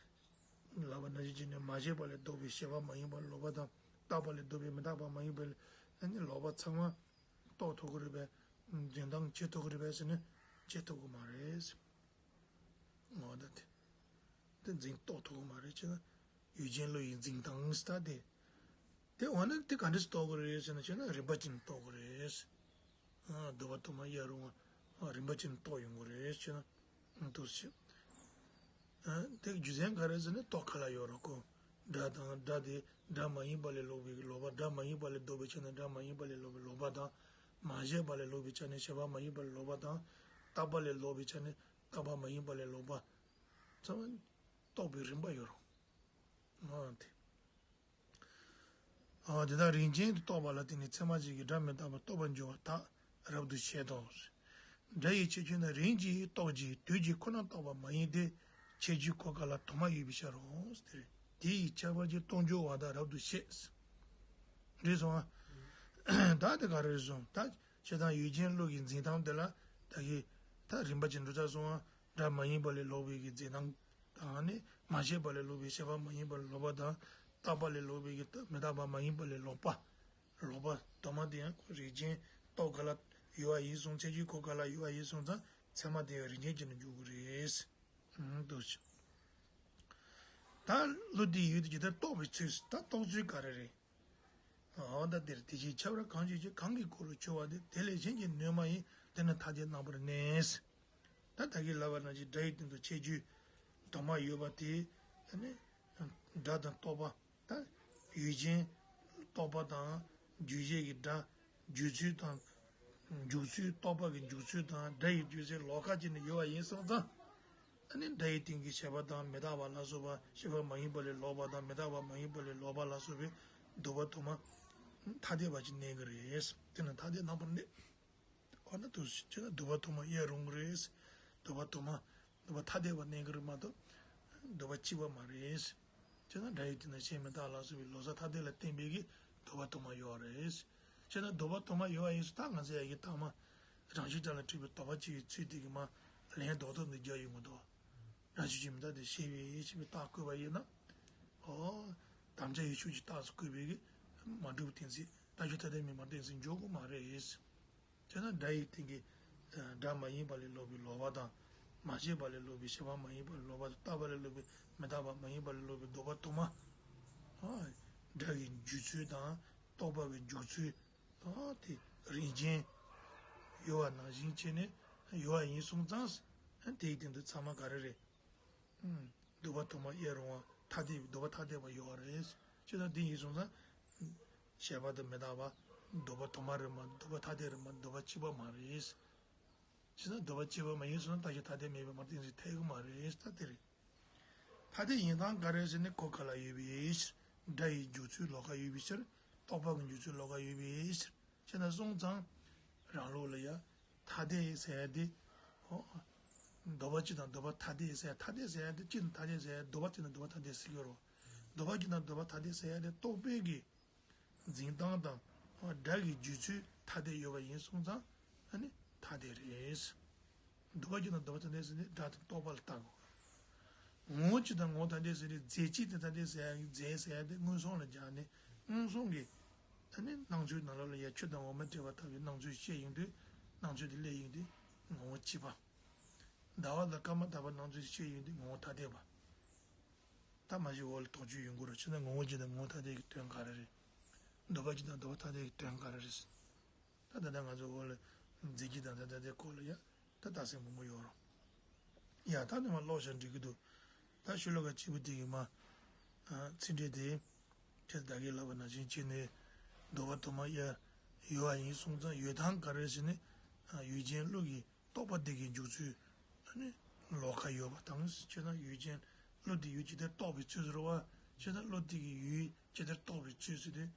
ལབ་པ་ནང་བཞིན་བྱས་ནས་མ་བྱས་པ་ལས་ལྡོག་པའི་བྱས་པ་མ་ཡིན་པ་ལོག་པ་དང་རྟག་པ་ལས་ལྡོག་པའི་མི་རྟག་པ་མ་ཡིན་པ་ལས་ཨ་ནི་ལོག་པ་ཚང་མ་རྟོགས་ཐུབ་ཀྱི་རེད་པས། འཛིན་སྟངས་བྱེད་ཐུབ་ཀྱི་རེད་པས་ཟེར་ན་བྱེད་ཐུབ་ཀྱི་མ་རེད། ངོ་བོ་ད་དེ། དེ་འཛིན་རྟོགས་ཐུབ་ཀྱི་མ་རེད་བྱས་ན་ཡུལ་ཅན་བློ་ཡི་འཛིན་སྟངས་ད་དེ། དེ་འོ་ན་དེ་ག་འདྲས་སེ་རྟོགས་ཀྱི་རེད་ཟེར་ན་བྱས་ན་རིམ་པ་ཅན་རྟོགས་ཀྱི་རེད། ཨ་བསྡུ་བ་དུ་མ་དབྱེ་རུང་བ་རིམ་པ་ཅན་རྟོགས་ཡོང་གི་རེད་བྱས་ན་འདུག་ཟེར། ཨ་དེ་རྒྱུ་མཚན་ག་རེ་ཟེར་ན་རྟོག་ག་ལ་ཡོད་རེད་ཁོ། སྒྲ་དང་སྒྲ་དེ་སྒྲ་མ་ཡིན་པ་ལས་ལོག་པའི་ལོག་པ། སྒྲ་མ་ཡིན་པ་ལས་ལྡོག་པའི་ཆ་ནས་སྒྲ་མ་ཡིན་པ་ལས་ལོག་པའི་ལོག་པ་དང་། མ་བྱས་པ་ལས་ལོག་པའི་ཆ་ནས་བྱས་པ་མ་ཡིན་པ་ལས་ལོག་པ་དང་། རྟག་པ་ལས་ལོག་པའི་ཆ་ནས་རྟག་པ་མ་ཡིན་པ་ལས་ལོག་པ། ཚང་མ་རྟོག་པའི་རིམ་པ་ཡོད་རེད། ཨ་དེ། ཨ་དེ་དག་རིམ་ཅན་དུ་རྟོགས་པ་ལ་བརྟེན་ནས་ཚད་མ་གཅིག་གིས་སྒྲ་མི་རྟག་པ་རྟོགས་པར་འགྱུར་བ་དག་རབ་ཏུ་བཤད་དོ། སྒྲ་ཡི་ཁྱད་ཆོས་ནི་རིམ་གྱིས་རྟོགས་ཀྱི་དུས་གཅིག་ཁོ་ན་རྟོགས་པ་མ་ཡིན་ཏེ། ཁྱད་ཆོས་གོ་ག་ལ་དུ་མ་ཡོད་པའི་ཕྱིར་རོ། དེ་རེད། དེ་ཡི་ཁྱད་པར་གྱིས་སྟོང་འཇོག་པ་དག་རབ་ཏུ་བཤད། རེད་སོང་ཨ། ད་དེ་ག་རེ་རེད་སོང་ད། བྱས་ཙང་ཡུལ་ཅན་བློ་གི་འཛིན་སྟངས་དེ་ལ་ད་གི་ད་རིམ་པ་ཅན་འགྲོ་ཚར་སོང་ཨ། སྒྲ་མ་ཡིན་པ་ལས་ལོག་པའི་གི་འཛིན་སྟངས། དང་ནི་མ་བྱས་པ་ལས་ལོག་པའི་བྱས་པ་མ་ཡིན་པ་ལས་ལོག་པ་དང་། རྟག་པ་ལས་ལོག་པའི་གི་མི་རྟག་པ་མ་ཡིན་པ་ལས་ལོག་པ། ལོག་པ་དུ་མ་དེ་ཡང་རིགས་ཅན་རྟོག་ག་ལ་ཡོད་པ་ཡིན་སོང་། ཁྱད་ཆོས་གོ་ག་ལ་ཡོད་པ་ཡིན་སོང་ཙང་ཚད་མ་དེ་ཡང་རིམ་ཅན་གྱི་ནང་འཇུག་གི་རེད། ཨང་འདུག་སེ། ད་བློ་དེ་ཡོད་དེ་ཇི་ལྟར་རྟོགས་པའི་ཚུལ། ད་རྟོགས་ཚུལ་ག་རེ་རེད། འོ་ད་འདིར་དེ་བཞིན་ཁྱབ་ར་གང་ཞིག་ཅེས། གང་གི་སྐུ་རུ་གྱུར་པ་དེ། དེ་ལས་གཞན་གྱིས་གནོད་མ་ཡིན། དེ་ནི་ཐ་དད་རྣམ་པར་གནས། ད་ད་གིན་ལབ་པ་ནང་བཞིན་སྒྲ་ཡི་སྟེང་དུ་ཁྱད་ཆོས་དུ་མ་ཡོད་པ་དེ་ནི་སྒྲ་དང་རྟོག་པ། ད་ཡུལ་ཅན་རྟོག་པ་དང་རྗོད་བྱེད་ཀྱི་སྒྲ། རྗོད་ཚུལ་དང་། འཇུག་ཚུལ། རྟོག་པ་གི་འཇུག་ཚུལ་དང་སྒྲ་ཡི་རྗོད་ཚུལ་ལོགས་ཀ་ཅིག་ནས་ཡོད་པ་ཡིན་སོང་ཙང་། ཨ་ནི་སྒྲ་ཡི་སྟེང་གི་བྱས་པ་དང་མི་རྟག་པ་ལ་སོགས་པ། བྱས་པ་མ་ཡིན་པ་ལས་ལོག་པ་དང་མི་རྟག་པ་མ་ཡིན་པ་ལས་ལོག་པ་ལ་སོགས་པའི་བསྡུ་བ་དུ་མ་ཐ་དད་པ་ཅིག་གནས་ཀྱི་རེད། དེ་ནི་ཐ་དད་རྣམ་པར་གནས། འོ་ན་དུ་ཅི་ན་བསྡུ་བ་དུ་མ་དབྱེ་རུང་གི་རེད། བསྡུ་བ་དུ་མ། བསྡུ་བ་ཐ་དད་པ་གནས་ཀྱི་རེད་མ་གཏོགས། བསྡུ་བ་གཅིག་པ་མ་རེད། ཅེ་ན་སྒྲ་ཡི་སྟེང་ན་བྱས་མི་རྟག་ལ་སོགས་པའི་ལོག་ས་ཐ་དད་ལ་བརྟེན་པའི་གི་བསྡུ་བ་དུ་མ་ཡོད་རེད། ཅེ་ན་བསྡུ་བ་དུ་མ་ཡོད་པ་ཡིན་སོང་ད་ང་ཚོ་ཡ་གི་ཐ་མ། རང་བཞིན་ཅན་ལ་འཁྲུལ་པའི་དོགས་པ་གཅིག་གི་ཚུལ་དེ་གི་མ། ལན་ལྡོག་ཐབས་འདི་རྒྱག་ཡོང་གི་འདུག་རང་བཞིན་གྱིས་མི་རྟག་སྟེ་ཞེས་པའི་ཞེས་པའི་རྟགས་བཀོད་པ་ཡིན་ན། ཨོ། དམ་བཅའ་ཡི་ཤུགས་ཀྱིས་རྟགས་སུ་བཀོད་པའི་གི། མ་གྲུབ་གཏན་ཚིགས། རྟགས་ཁྱབ་ཐ་དད་མིན་པར་གཏན་ཚིགས་འཇོག་གི་མ་རེད། དེས་ན་སྒྲ་ཡི་སྟེང་གི། སྒྲ་མ་ཡིན་པ་ལས་ལོག་པའི་ལོག་པ་དང་། མ་བྱས་པ་ལས་ལོག་པའི་བྱས་པ་མ་ཡིན་པ་ལས་ལོག་པ་དང་། རྟག་པ་ལས་ལོག་པའི་མི་རྟག་པ་མ་ཡིན་པ་ལས་ལོག་པའི་བསྡུ་བ་དུ་མ། སྒྲ་གི་འཇུག་ཚུལ་དང་རྟོག་པ་གི་འཇུག་ཚུལ། དེ་རིམ་ཅན་ཡོད་པ་ནང་བཞིན་བྱས་ནས་ཡོད་པ་ཡིན་སོང་ཙང་། དེའི་སྟེང་དུ་ཚང་མ་ག་རེ་རེད། བསྡུ་བ་དུ་མ་དབྱེ་རུང་བ་ཐ་དད་བསྡུ་བ་ཐ་དད་པ་ཡོད་རེད། ཅེ་ན་འདི་ཡིན་སོང་ཙང་། བྱས་པ་དང་མི་རྟག་པ། བསྡུ་བ་དུ་མ་རེད་མ་བསྡུ་བ་ཐ་དད་རེད་མ་བསྡུ་བ་གཅིག་པ་མ་རེད། ཅེ་ན་བསྡུ་བ་གཅིག་པ་མ་ཡིན་སོང་ན་རྟགས་ཁྱབ་ཐ་དད་མེད་པའི་མར་གཏན་ཚིགས་འཐད་ཀྱི་མ་རེད་ད་དེ་རེད། ཐ་དད་ཡིན་སྟངས་ག་རེ་ཟེར་ན་གོ་ཁ་ལ་ཡོད་པའི་ཕྱིར། སྒྲ་ཡི་འཇུག་ཚུལ་ལོགས་ཀ་ཡོད་པའི་ཕྱིར། རྟོག་པ་གི་འཇུག་ཚུལ་ལོགས་ཀ་ཡོད་པའི་ཕྱིར། ཅེ་ན་སོང་ཙང་། རང་ལུགས་ལ་ཡ། ཐ་དད་ཟེར་ཡ་དེ། ཨོ། འདོད་པ་སྤྱི་དང་འདོད་པ་ཐ་དད་ཟེར་ཡ། ཐ་དད་ཟེར་ཡ་དེ་སྤྱི་དང་ཐ་དད་ཟེར་ཡ། འདོད་པ་སྤྱི་དང་འདོད་པ་ཐ་དད་ཟེར་གྱི་ཡོད་རེད། འདོད་པ་སྤྱི་དང་འདོད་པ་ཐ་དད་ཟེར་ཡ་དེ་རྟོག་པའི་གི་འཛིན་སྟངས་དང་། སྒྲ་གི་འཇུག་ཚུལ་ཐ་དད་ཡོད་པ་ཡིན་སོང་ཙང་། ཨ་ནི་ཐ་དད་རེད། འདོད་པ་སྤྱི་དང་འདོད་པ་ཐ་དད་ཟེར་ནས་སྒྲ་དང་རྟོག་པ་ལ་བལྟ་དགོས། ངོ་བོ་སྤྱི་དང་ངོ་བོ་ཐ་དད་ཟེར་ནས་རྫས་སྤྱི་དང་ཐ་དད་ཟེར་ཡ། རྫས་ཟེར་ཡ་དེ་མངོན་སུམ་ལ་སྦྱར་ནས་མངོན་སུམ་གྱི། ཨ་ནི་སྣང་ཚུལ་ནང་ལོགས་ལ་ཡ་ཆོས་དང་འོག་མ་འབྲེལ་བ་ལྟ་བུའི་སྣང་ཚུལ་བཤད་ཡོང་དུས། སྣང་ཚུལ་དེ་སླེབས་ཡོང་དུས་ངོ་བོ་སྤྱི་པ། ཟླ་བ་དང་སྐར་མ་ལྟ་བུ་སྣང་ཚུལ་བཤད་ཡོང་དུས་ངོ་བོ་ཐ་དད་པ། ད་མ་གཞི་འོག་ལ་དོགས་གཅོད་ཡོང་གི་རེད། བྱས་ན་ངོ་བོ་སྤྱི་དང་ངོ་བོ་ཐ་དད་ཀྱི་དོན་ག་རེ་རེད། འདོད་པ་སྤྱི་དང་འདོད་པ་ཐ་དད་ཀྱི་དོན་ག་རེ་རེད། ད་ད་ལྟ་ང་ཚོ་འོག་ལ་རྫས་སྤྱི་དང་ཐ་དད་སྐོར་ལ་ཡ་ད་རྟགས་གསལ་མང་པོ་ཡོད་རེད། ཡ་ད་ནི་མ་ཀློག་བྱ་འགྲིག་གི་འདུག་ད་ཤོ་ལོ་ཀ་གཅིག་པུ་དེ་གི་མ། ཚིག་འགྲེལ་དེ། ཁྱེད་ད་གིན་ལབ་པ་ནང་བཞིན་བྱས་ནས། འདོད་པ་དུ་མ་ཡ་ཡོད་པ་ཡིན་སོང་ཙང་ཡོད་སྟངས་ག་རེ་ཟེར་ནས། ཡུལ་ཅན་བློ་གི་རྟོག་པ་དེ་གི་འཇུག་ཚུལ། ཨ་ནི་ལོགས་ཀ་ཡོད་པ་དང་། བྱས་ན་ཡུལ་ཅན་བློ་དེ་ཡུལ་ཅི་ལྟར་རྟོགས་པའི་ཚུལ་ཟེར་བ། བྱས་ན་བློ་དེ་གི་ཡུལ་ཅི་ལྟར་རྟོགས་པའི་ཚུལ་ཟེར་དུས།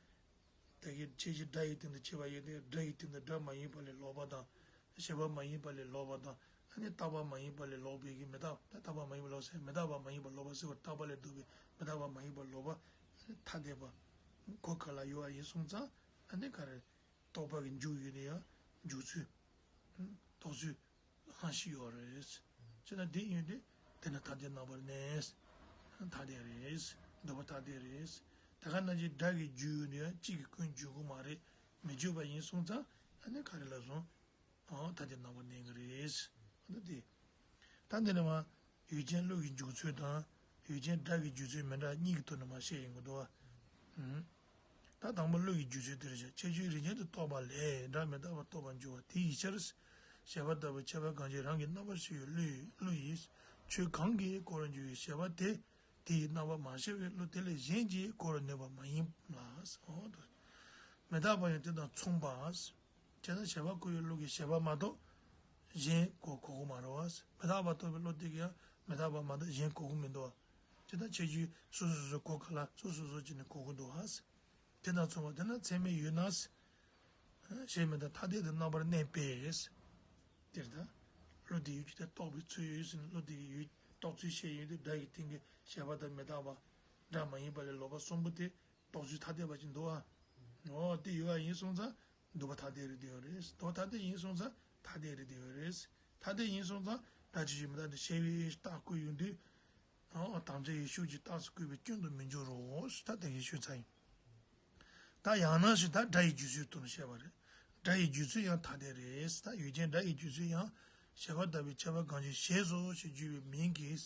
དེ་གི་ཁྱད་གཞི་སྒྲ་ཡི་སྟེང་དུ་ཕྱེ་བ་ཡིན་ཏེ། སྒྲ་ཡི་སྟེང་དུ་སྒྲ་མ་ཡིན་པ་ལས་ལོག་པ་དང་། ཤེས་པ་མ་ཡིན་པ་ལས་ལོག་པ་དང་། ཨ་ནི་རྟག་པ་མ་ཡིན་པ་ལས་ལོག་པའི་གི་མི་རྟག་ད་རྟག་པ་མ་ཡིན་པ་ལོག་ཟེར། མི་རྟག་པ་མ་ཡིན་པ་ལོག་པ་ཟེར་བ། རྟག་པ་ལས་ལྡོག་པའི་མི་རྟག་པ་མ་ཡིན་པ་ལོག་པ། ཐ་དད་པ། གོ་ཁ་ལ་ཡོད་པ་ཡིན་སོང་ཙང་། ཨ་ནི་ག་རེ། རྟོག་པ་གི་འཇུག་ཡུལ་ནི་ཡང་འཇུག་ཚུལ། རྟོགས་ཚུལ། ཧང་ཤི་ཡོད་རེད། ཅེ་ན་དེ་ཡིན་དུས་དེ་ནི་ཐ་དད་རྣམ་པར་གནས། ཐ་དད་རེད། འདོད་པ་ཐ་དད་རེད། དེ་ག་ནང་བཞིན་སྒྲ་གི་རྒྱུ་ཡོད་ནི་ཡང་གཅིག་གིས་ཀུན་འཇུག་གི་མ་རེད། མི་འཇུག་པ་ཡིན་སོང་ཙང་ཨ་ནི་ག་རེ་ལ་སོང་། ཨོ་ཐ་དད་རྣམ་པར་གནས་ཀྱི་རེད། ཨ་ནི་དེ། ད་འདི་ནི་མ། ཡུལ་ཅན་བློ་གི་འཇུག་ཚུལ་དང་། ཡུལ་ཅན་སྒྲ་གི་འཇུག་ཚུལ་མི་འདྲ་གཉིས་ཀྱི་ཐོག་ནས་མ་བཤད་ཡོང་གི་འདུག་བ། ད་དང་པོ་བློ་ཡི་སྒྱུ་རྩལ་དེར་བཞག་ཁྱད་ཆོས་རིགས་ཅན་དུ་རྟོགས་པ་ལས་སྒྲ་མི་རྟག་པར་རྟོགས་པར་འགྱུར་བ་དེ་ཡི་ཕྱིར། ཞེས་པ་ལྟ་བུ་ཁྱད་པར་གང་ཞིག་རང་གི་རྣམ་པར་ཤེས་པའི་བློ་ཡིས་བློ་ཡིས་ཆོས་གང་གིས་གོ་རུ་འགྱུར་བའི་ཞེས་པ་དེ། དེ་ཡི་རྣམ་པར་མ་ཤེས་པའི་བློ་དེ་ལས་གཞན་གྱིས་གོ་རུ་ནུས་པ་མ་ཡིན་ལ། འོ་དུ། མི་རྟག་པ་ཡང་དེ་དང་མཚུངས་པ། བྱས་ན་ཞེས་པ་བཀོད་པའི་བློ་གིས་ཞེས་པ་མ་གཏོགས་གཞན་གོ་གོ་གི་མ་རེད་བ། མི་རྟག་པ་རྟོགས་པའི་བློ་དེ་གིས་ཡང་མི་རྟག་པ་མ་གཏོགས་གཞན་གོ་གི་མི་འདུག་བ། དེ་ལྟར་ཁྱད་ཆོས་སོ་སོ་སོ་སོའི་གོ་ཁ་ལ་སོ་སོ་སོ་བྱས་ནས་གོ་གི་འདུག་ཨ། དེ་དང་མཚུངས་པ་དེ་ན་ཚད་མས་ཡོད་ན། ཞེས་མི་རྟག་ཐ་དད་དུ་རྣམ་པར་གནས་པས། དེར་ད། བློ་དེ་ཡུལ་གྱི་དེ་རྟོགས་པའི་ཚུལ་ཡོད་ཟེར་ན་བློ་དེ་གི་ཡུལ་རྟོགས་ཚུལ་བཤད་ཡོད་དེ། སྒྲ་ཡི་སྟེང་གི་ཞེས་པ་དང་མི་རྟག་པ། སྒྲ་མ་ཡིན་པ་ལས་ལོག་པ་གསུམ་པོ་དེ་རྟོགས་ཚུལ་ཐ་དད་པ་ཅིག་འདུག་ཨ། འོ་དེ་ཡོད་པ་ཡིན་སོང་ཙང་། འདོད་པ་ཐ་དད་རེད་དེ་ཡོད་རེད། འདོད་པ་ཐ་དད་ཡིན་སོང་ཙང་ཐ་དད་རེད་དེ་ཡོད་རེད། ཐ་དད་ཡིན་སོང་ཙང་སྒྲ་ཆོས་ཅན་མི་རྟག་སྟེ་ཞེས་པའི་རྟགས་བཀོད་ཡོང་དུས། ཨོ་དམ་བཅའ་ཡི་ཤུགས་ཀྱིས་རྟགས་སུ་བཀོད་པའི་སྐྱོན་དུ་མི་འགྱུར་རོ། ད་དེ་གའི་ཤོད་ཚར་ཡིན། ད་ཡང་ན་ཞེས་ད་སྒྲ་ཡི་སྒྱུ་རྩལ་དུ་བཤད་པ་རེད། སྒྲ་ཡི་སྒྱུ་རྩལ་ཡང་ཐ་དད་རེད། ད་ཡུལ་ཅན་སྒྲ་ཡི་སྒྱུ་རྩལ་ཡང་། ཞེས་པ་ལྟ་བུའི་ཁྱད་པར་གང་ཞིག་ཞེས་སོ་ཞེས་བརྗོད་པའི་མིང་གིས།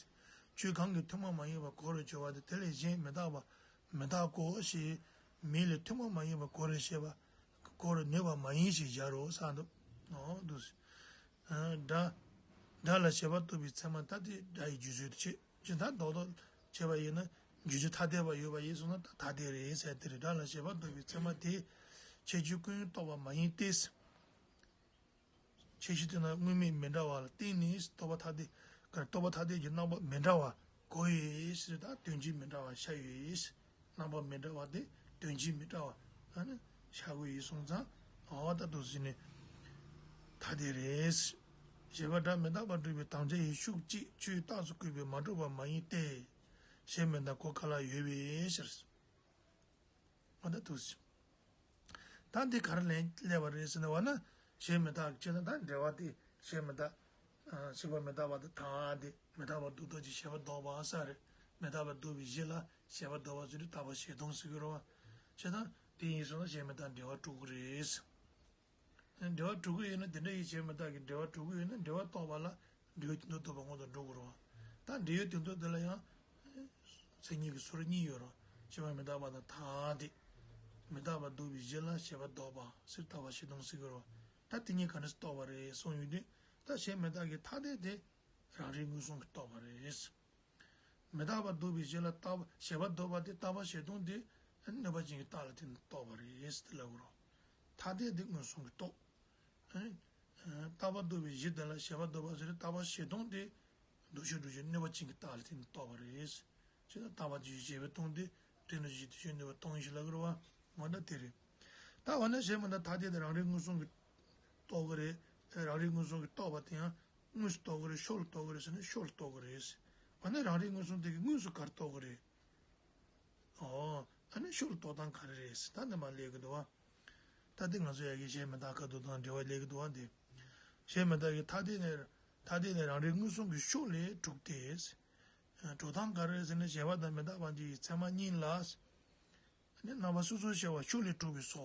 ཆོས་གང་གིས་ཐུན་མོང་མ་ཡིན་པ་གོ་རུ་བྱ་བ་དེ་དེ་ལས་གཞན་མི་རྟག་པ་མི་རྟག་གོ་ཞེས་མིང་ལས་ཐུན་མོང་མ་ཡིན་པ་གོ་རུ་བྱེད་པ། གོ་རུ་ནུས་པ་མ་ཡིན་ཞེས་སྦྱར་རོ་ཟེར་འདུག་ཨོ་འདུག་སྒྲ། སྒྲ་ལ་ཞེས་པ་བཏགས་པའི་ཚད་མ་ད་དེ་སྒྲ་ཡི་སྒྱུ་རྩལ་དུ་བྱེད། ཅི་ལྟར་རྡོག་རྡོག་བྱས་པ་ཡིན་ན་སྒྱུ་རྩལ་ཐ་དད་པ་ཡོད་པ་ཡིན་སོང་ན་ད་ཐ་དད་རེད་ཟེར་དེ་རེད། སྒྲ་ལ་ཞེས་པ་བཏགས་པའི་ཚད་མ་དེ་ཁྱད་ཆོས་ཀུན་རྟོགས་པ་མ་ཡིན་ཏེ། ཁྱད་ཆོས་དེ་ན་དངོས་མེད་མི་འདྲ་བ་ལ་བརྟེན་ནས་རྟོག་པ་ཐ་དད་ཀྱི་རྟོག་པ་ཐ་དད་ཀྱི་རྣམ་པ་མི་འདྲ་བ་གོ་ཡོད་ཟེར། ད་དོན་སྤྱི་མི་འདྲ་བ་ཤར་ཡོད། རྣམ་པ་མི་འདྲ་བ་དེ་དོན་སྤྱི་མི་འདྲ་བ་ཨ་ནི་ཤར་གྱི་ཡོད་སོང་ཙང་འོ་ད་འདུག་ཟེར་ནས་ཐ་དད་རེད། ཞེས་པ་སྒྲ་མི་རྟག་པར་སྒྲུབ་པའི་དམ་བཅའ་ཡི་ཤུགས་ཀྱིས་ཆོས་རྟགས་སུ་བཀོད་པས་མ་གྲུབ་པ་མ་ཡིན་ཏེ། ཞེས་མི་རྟག་གོ་ཁ་ལ་ཡོད་པའི་ཕྱིར། འོ་ད་འདུག་ཟེར། ད་འདི་ག་རེ་ལས་སླེབས་པ་རེད་ཟེར་ན་བ་ན། ཞེས་མི་རྟག་ཅེ་ན་ད་འབྲེལ་བ་དེ་ཞེས་མི་རྟག་ཞེས་པ་མི་རྟག་པ་དང་ཐ་དད་མི་རྟག་པ་ལྡོག་ལྡོག་ཅིག་ཞེས་པ་ལྡོག་པ་ས་རེད། མི་རྟག་པ་ལྡོག་པའི་གཞི་ལ་ཞེས་པ་ལྡོག་པ་ཟེར་དུས་རྟག་པ་ཞེས་སྟོང་ཟེར་གྱི་རེད་བ། ཅེ་ན་དེ་ཡིན་སོང་ན་ཞེས་མི་རྟག་འབྲེལ་བ་གྲུབ་ཀྱི་རེད། འབྲེལ་བ་གྲུབ་ཀྱི་ཡོད་ན་དེ་འདྲ་ཡི་ཞེས་མི་རྟག་གི་འབྲེལ་བ་གྲུབ་ཀྱི་ཡོད་ན་འབྲེལ་བ་རྟོགས་པ་ལ་འབྲེལ་ཡོད་དོན་དམ་རྟོགས་པ་སྔོན་དུ་འགྲོ་དགོས་རེད་བ། ད་འབྲེལ་ཡོད་དོན་དམ་དེ་ལ་ཡང་མཚན་ཉིད་ཀྱི་སོ་རིགས་གཉིས་ཡོད་རེད། ཞེས་པ་མི་རྟག་པ་དང་ཐ་དད། མི་རྟག་པ་ལྡོག་པའི་གཞི་ལ་ཞེས་པ་ལྡོག་པ་ཟེར་རྟག་པ་ཞེས་སྟོང་ཟེར་གྱི་རེད་བ། ད་དེ་གཉིས་ག་འདྲ་སེ་རྟོགས་པ་རེད་གསུངས་ཡོང་དུས་ད་ཞེས་མི་རྟག་གི་ཐ་དད་དེ་རང་རིག་མངོན་སུམ་གྱིས་རྟོགས་པ་རེད། མི་རྟག་པ་ལྡོག་པའི་གཞི་ལ་རྟག་པ་ཞེས་པ་ལྡོག་པ་དེ་རྟག་པ་ཞེས་སྟོང་དེ་གནོད་པ་ཅན་གྱི་རྟགས་ལ་བརྟེན་ནས་རྟོགས་པ་རེད་ཟེར་ལབ་དགོས་རེད། ཐ་དད་དེ་མངོན་སུམ་གྱིས་རྟོགས། རྟག་པ་ལྡོག་པའི་གཞི་དེ་ལ་ཞེས་པ་ལྡོག་པ་ཟེར་རྟག་པ་ཞེས་སྟོང་དེ་འདུ་ཤེས་འདུ་བྱེད་གནོད་པ་ཅན་གྱི་རྟགས་ལ་བརྟེན་ནས་རྟོགས་པ་རེད། བྱས་ན་རྟག་པ་ཅན་ཞེས་བྱ་བས་སྟོང་སྟེ། དེ་ནི་ཞེས་དེ་བཞིན་ནུས་པས་སྟོང་ཞེས་ལབ་ཀྱི་རེད་བ། འོ་ན་དེ་རེད། ད་འོ་ན་གཞན་མི་རྟག་ཐ་དད་དེ་རང་རིག་མངོན་སུམ་གྱིས་རྟོགས་ཀྱི་རེད། རང་རིག་མངོན་སུམ་གྱིས་རྟོགས་པ་དེ་ཡང་དངོས་སུ་རྟོགས་ཀྱི་རེད། ཕྱོགས་ལ་རྟོགས་ཀྱི་རེད་ཟེར་ན་ཕྱོགས་ལ་རྟོགས་ཀྱི་རེད། འོ་ན་རང་རིག་མངོན་སུམ་དེ་གིས་དངོས་སུ་ག་རེ་རྟོགས་ཀྱི་རེད། ཨོ། ཨ་ནི་ཕྱོགས་ལ་རྟོགས་སྟངས་ག་རེ་རེད་ཟེར་ད་འདི་མར་སླེབས་ཀྱི་འདུག་བ། ད་འདི་ང་ཚོ་ཡ་གི་གཞན་མི་རྟག་ཁ་དོག་དང་འབྲེལ་བ་སླེབས་ཀྱི་འདུག་བ་འདི། གཞན་མི་རྟག་གི་ཐ་དད་ནས་ཐ་དད་ནས་རང་རིག་མངོན་སུམ་གྱི་ཕྱོགས་ལས་གྲུབ་སྟེ། གྲུབ་སྟངས་ག་རེ་རེད་ཟེར་ན་གཞན་པ་དང་མི་རྟག་པ་གཉིས་ཀྱི་ཚད་མ་གཉིས་ལ། ཨ་ནི་རྣམ་པ་སོ་སོར་ཤར་བ་ཕྱོགས་ལས་གྲུབ་པས་སོ།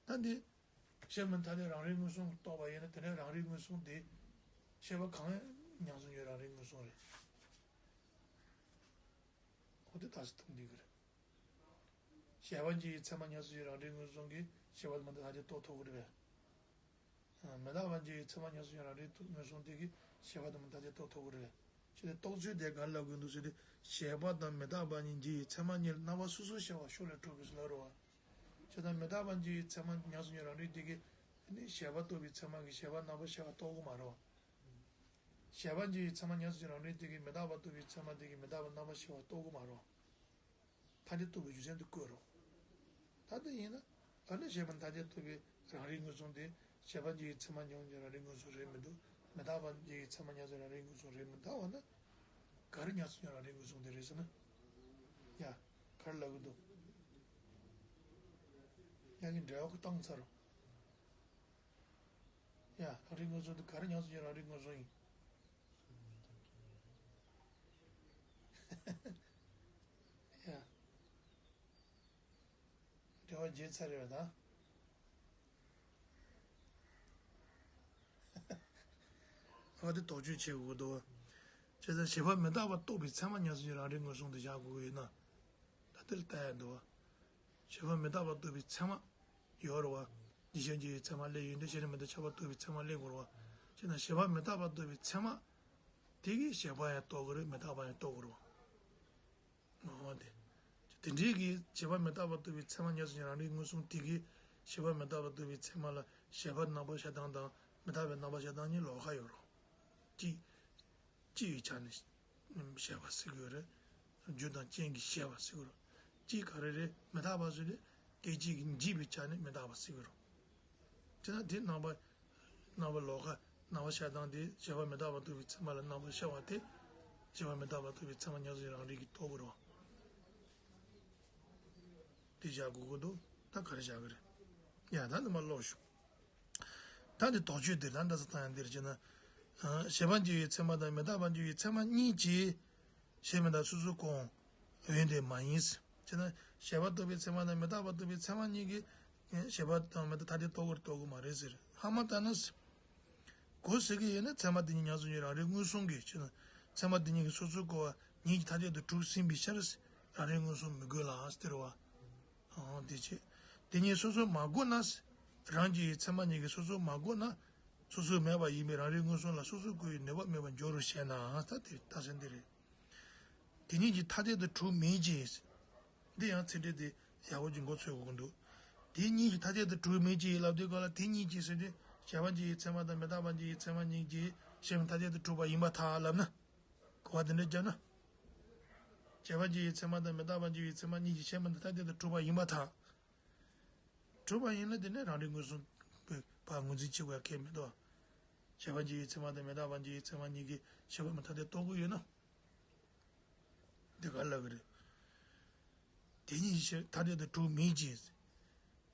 ད་འདི། གཞན་མི་རྟག་ཐ་དད་རང་རིག་མངོན་སུམ་རྟོགས་པ་ཡིན་ན་དེ་ནས་རང་རིག་མངོན་སུམ་དེ། ཤེས་པ་གང་ཉམས་སུ་མྱོང་རང་རིག་མངོན་སུམ་རེད། འོ་དེ་ད་སུ་ཐུག་འདི་གི་རེད། གཞན་པ་གཉིས་ཀྱི་ཚད་མ་ཉམས་སུ་མྱོང་རང་རིག་མངོན་སུམ་གྱིས་གཞན་པ་དང་མི་རྟག་ཐ་དད་རྟོགས་ཐུབ་ཀྱི་རེད་པས། མི་རྟག་པ་གཉིས་ཀྱི་ཚད་མ་ཉམས་སུ་མྱོང་རང་རིག་མངོན་སུམ་དེ་གིས་གཞན་པ་དང་མི་རྟག་ཐ་དད་རྟོགས་ཐུབ་ཀྱི་རེད་པས། ཅི་སྟེ་རྟོགས་ཚུལ་དེ་ག་རེ་ལབ་དགོས་འདུག་ཟེར་ཏེ། གཞན་པ་དང་མི་རྟག་པ་གཉིས་ཀྱི་ཚད་མ་གཉིས་ལ་རྣམ་པ་སོ་སོར་ཤར་བ་ཕྱོགས་ལས་གྲུབ་པས་ལབ་རེད་པ། བྱས་ཙང་མི་རྟག་པ་གཉིས་ཀྱི་ཚད་མ་ཉམས་སུ་མྱོང་རང་རིག་དེ་གིས་ནི་གཞན་པ་རྟོགས་པའི་ཚད་མ་གིས་གཞན་པ་རྣམ་པར་ཤར་བ་རྟོགས་ཀྱི་མ་རེད་པ། གཞན་པ་གཉིས་ཀྱི་ཚད་མ་ཉམས་སུ་མྱོང་རང་རིག་དེ་གིས་མི་རྟག་པ་རྟོགས་པའི་ཚད་མ་དེ་གིས་མི་རྟག་པ་རྣམ་པར་ཤར་བ་རྟོགས་ཀྱི་མ་རེད་པ། ཐ་དད་རྟོགས་པའི་རྒྱུ་མཚན་དེ་བཀོད་རོགས། ད་དེ་ཡིན་ན། ཨ་ནི་གཞན་མི་རྟག་ཐ་དད་རྟོགས་པའི་རང་རིག་མངོན་སུམ་དེ། གཞན་པ་གཉིས་ཀྱི་ཚད་མ་ཉམས་སུ་མྱོང་རང་རིག་མངོན་སུམ་རེད་མི་འདུག་མི་རྟག་པ་གཉིས་ཀྱི་ཚད་མ་ཉམས་སུ་མྱོང་རང་རིག་མངོན་སུམ་རེད་མི་འདུག་འོ་ན། ག་རེ་ཉམས་སུ་མྱོང་རང་རིག་མངོན་སུམ་དེ་རེད་ཟེར་ན། ཡ། ག་རེ་ལབ་གི་འདུག་ཡ་གི་འབྲེལ་བ་གི་བཏང་ཚར་རོ། ཡ། རང་རིག་མངོན་སུམ་དེ་ག་རེ་ཉམས་སུ་མྱོང་རང་རིག་མངོན་སུམ་ཡིན། ཡ། འབྲེལ་བ་བརྗེད་ཚར་རེད་པ་ད། ཨ་དེ་དོགས་གཅོད་བྱེད་དགོས་འདུག་བ། བྱས་ཙང་གཞན་པ་མི་རྟག་པ་རྟོགས་པའི་ཚད་མ་ཉམས་སུ་མྱོང་རང་རིག་མངོན་སུམ་དུ་བཞག་དགོས་ཀྱི་ཡོད་ན། ད་དེ་ལ་ལྟ་ཡ་འདུག་བ། གཞན་པ་མི་རྟག་པ་རྟོགས་པའི་ཚད་མ་ཡོད་རེད་བ། རྒྱུ་གཞན་གྱི་ཚད་མ་སླེབས་ཡོད་དུས་གཞན་མི་རྟག་ཁྱབ་པ་རྟོགས་པའི་ཚད་མ་སླེབས་དགོས་རེད་བ། བྱས་ན་གཞན་པ་མི་རྟག་པ་རྟོགས་པའི་ཚད་མ། དེ་གིས་གཞན་པ་ཡང་རྟོགས་ཀྱི་རེད་མི་རྟག་པ་ཡང་རྟོགས་ཀྱི་རེད་བ། འོ་དེ། དེ་འདྲའི་གི་གཞན་པ་མི་རྟག་པ་རྟོགས་པའི་ཚད་མ་ཉམས་སུ་མྱོང་རང་རིག་མངོན་སུམ་དེ་གིས་གཞན་པ་མི་རྟག་པ་རྟོགས་པའི་ཚད་མ་ལ་གཞན་པ་རྣམ་པར་ཤར་སྟངས་དང་མི་རྟག་པའི་རྣམ་པར་ཤར་སྟངས་གཉིས་ལོགས་ཀ་ཡོད་རེད། གཅིག་སྤྱི་ཡི་ཆ་ནས་བཤད་པ་ཟེར་གྱི་ཡོད་རེད། རྒྱུ་དང་རྐྱེན་གྱིས་བཤད་པ་ཟེར་གྱི་རེད། གཅིག་ག་རེ་རེད་མི་རྟག་པ་ཟེར་དུས་དེ་གཅིག་གིས་འཇིག་པའི་ཆ་ནས་མི་རྟག་པ་ཟེར་གྱི་རེད། དེ་ན་དེ་རྣམ་པ། རྣམ་པ་ལོགས་ཀ་རྣམ་པར་ཤར་སྟངས་དེ་གཞན་པ་མི་རྟག་པ་རྟོགས་པའི་ཚད་མ་ལ་རྣམ་པར་ཤར་བ་དེ། གཞན་པ་མི་རྟག་པ་རྟོགས་པའི་ཚད་མ་ཉམས་སུ་རང་རིག་གིས་རྟོགས་དགོས་རེད་བ། དེ་བཞག་དགོས་ཀྱི་འདུག་ད་ག་རེ་བཞག་གི་རེད། ཡ་ད་འདི་མ་ཀློག་ཞུ། ད་འདི་དོགས་གཅོད་འདིར་ད་འདྲ་ས་ཐང་ཡང་འདིར་བྱས་ན། གཞན་པ་འཇིག་པའི་ཚད་མ་དང་མི་རྟག་པ་འཇིག་པའི་ཚད་མ་གཉིས་ཀྱིས། གཞན་མི་རྟག་སོ་སོར་སྐུ་འོང་། འོན་ཏེ་མ་ཡིན། བྱས་ན་གཞན་པ་རྟོགས་པའི་ཚད་མ་དང་མི་རྟག་པ་རྟོགས་པའི་ཚད་མ་གཉིས་ཀྱིས། གཞན་པ་དང་མི་རྟག་ཐ་དད་རྟོགས་ཀྱི་རེད་རྟོགས་ཀྱི་མ་རེད་ཟེར་ཧ་མ་ལྟ་ན། གོ་ཟེར་གྱི་ཡོད་ན་ཚད་མ་དེ་གཉིས་ཉམས་སུ་མྱོང་རང་རིག་མངོན་སུམ་གྱིས་བྱས་ན། ཚད་མ་དེ་གཉིས་ཀྱིས་སོ་སོར་སྐུ་བ་ཉིད་ཀྱི་ཐ་དད་དུ་གྲུབ་ཟིན་པའི་ཕྱིར། རང་རིག་མངོན་སུམ་མི་དགོས་ལ་ཟེར་བ། ཨང་། དེ་བྱས། དེ་གཉིས་སོ་སོར་མ་བགོས་ན། རང་གི་ཚད་མ་གཉིས་ཀྱིས་སོ་སོར་མ་བགོས་ན། སོ་སོར་མེད་པ་ཡིན་པའི་རང་རིག་མངོན་སུམ་ལ་སོ་སོར་སྐུ་བའི་ནུས་པ་མེད་པར་འགྱུར་རོ་ཞེ་ན། ད་དེ་རྟགས་མཚན་འདི་རེད། དེ་གཉིས་ཀྱི་ཐ་དད་དུ་གྲུབ་མིན་གྱི། འདི་ཡང་ཚིག་འགྲེལ་དེ་ཡག་པོ་ཅིག་མགོ་ཚོས་དགོས་ཀྱི་འདུག་དེ་གཉིས་ཀྱི་ཐ་དད་དུ་གྲུབ་མིན་གྱི་ལབ་དུས་སྐབས་ལ་དེ་གཉིས་ཀྱི་ཟེར་དུས་གཞན་པ་གཉིས་ཀྱི་ཚད་མ་དང་མི་རྟག་པ་གཉིས་ཀྱི་ཚད་མ་གཉིས་ཀྱིས་གཞན་མི་ཐ་དད་དུ་གྲུབ་པ་ཡིན་པར་ཐལ་ལབ་ན། གོ་བ་དེ་འདྲ་བརྒྱབ་ན། གཞན་པ་གཉིས་ཀྱི་ཚད་མ་དང་མི་རྟག་པ་གཉིས་ཀྱི་ཚད་མ་གཉིས་ཀྱིས་གཞན་མི་ཐ་དད་དུ་གྲུབ་པ་ཡིན་པར་ཐལ། གྲུབ་པ་ཡིན་ན་དེ་ནི་རང་རིག་མངོན་སུམ་པའི་བར་ངོས་འཛིན་བྱེད་དགོས་ཡ་གལ་མི་འདུག་གཞན་པ་གཉིས་ཀྱི་ཚད་མ་དང་མི་རྟག་པ་གཉིས་ཀྱི་ཚད་མ་གཉིས་ཀྱིས་གཞན་པ་མི་ཐ་དད་རྟོགས་ཀྱི་ཡོད་ན། འདི་ག་ལབ་ཀྱི་རེད། དེ་གཉིས་ཀྱི་ཕྱིར་ཐ་དད་དུ་གྲུབ་མིན་གྱི།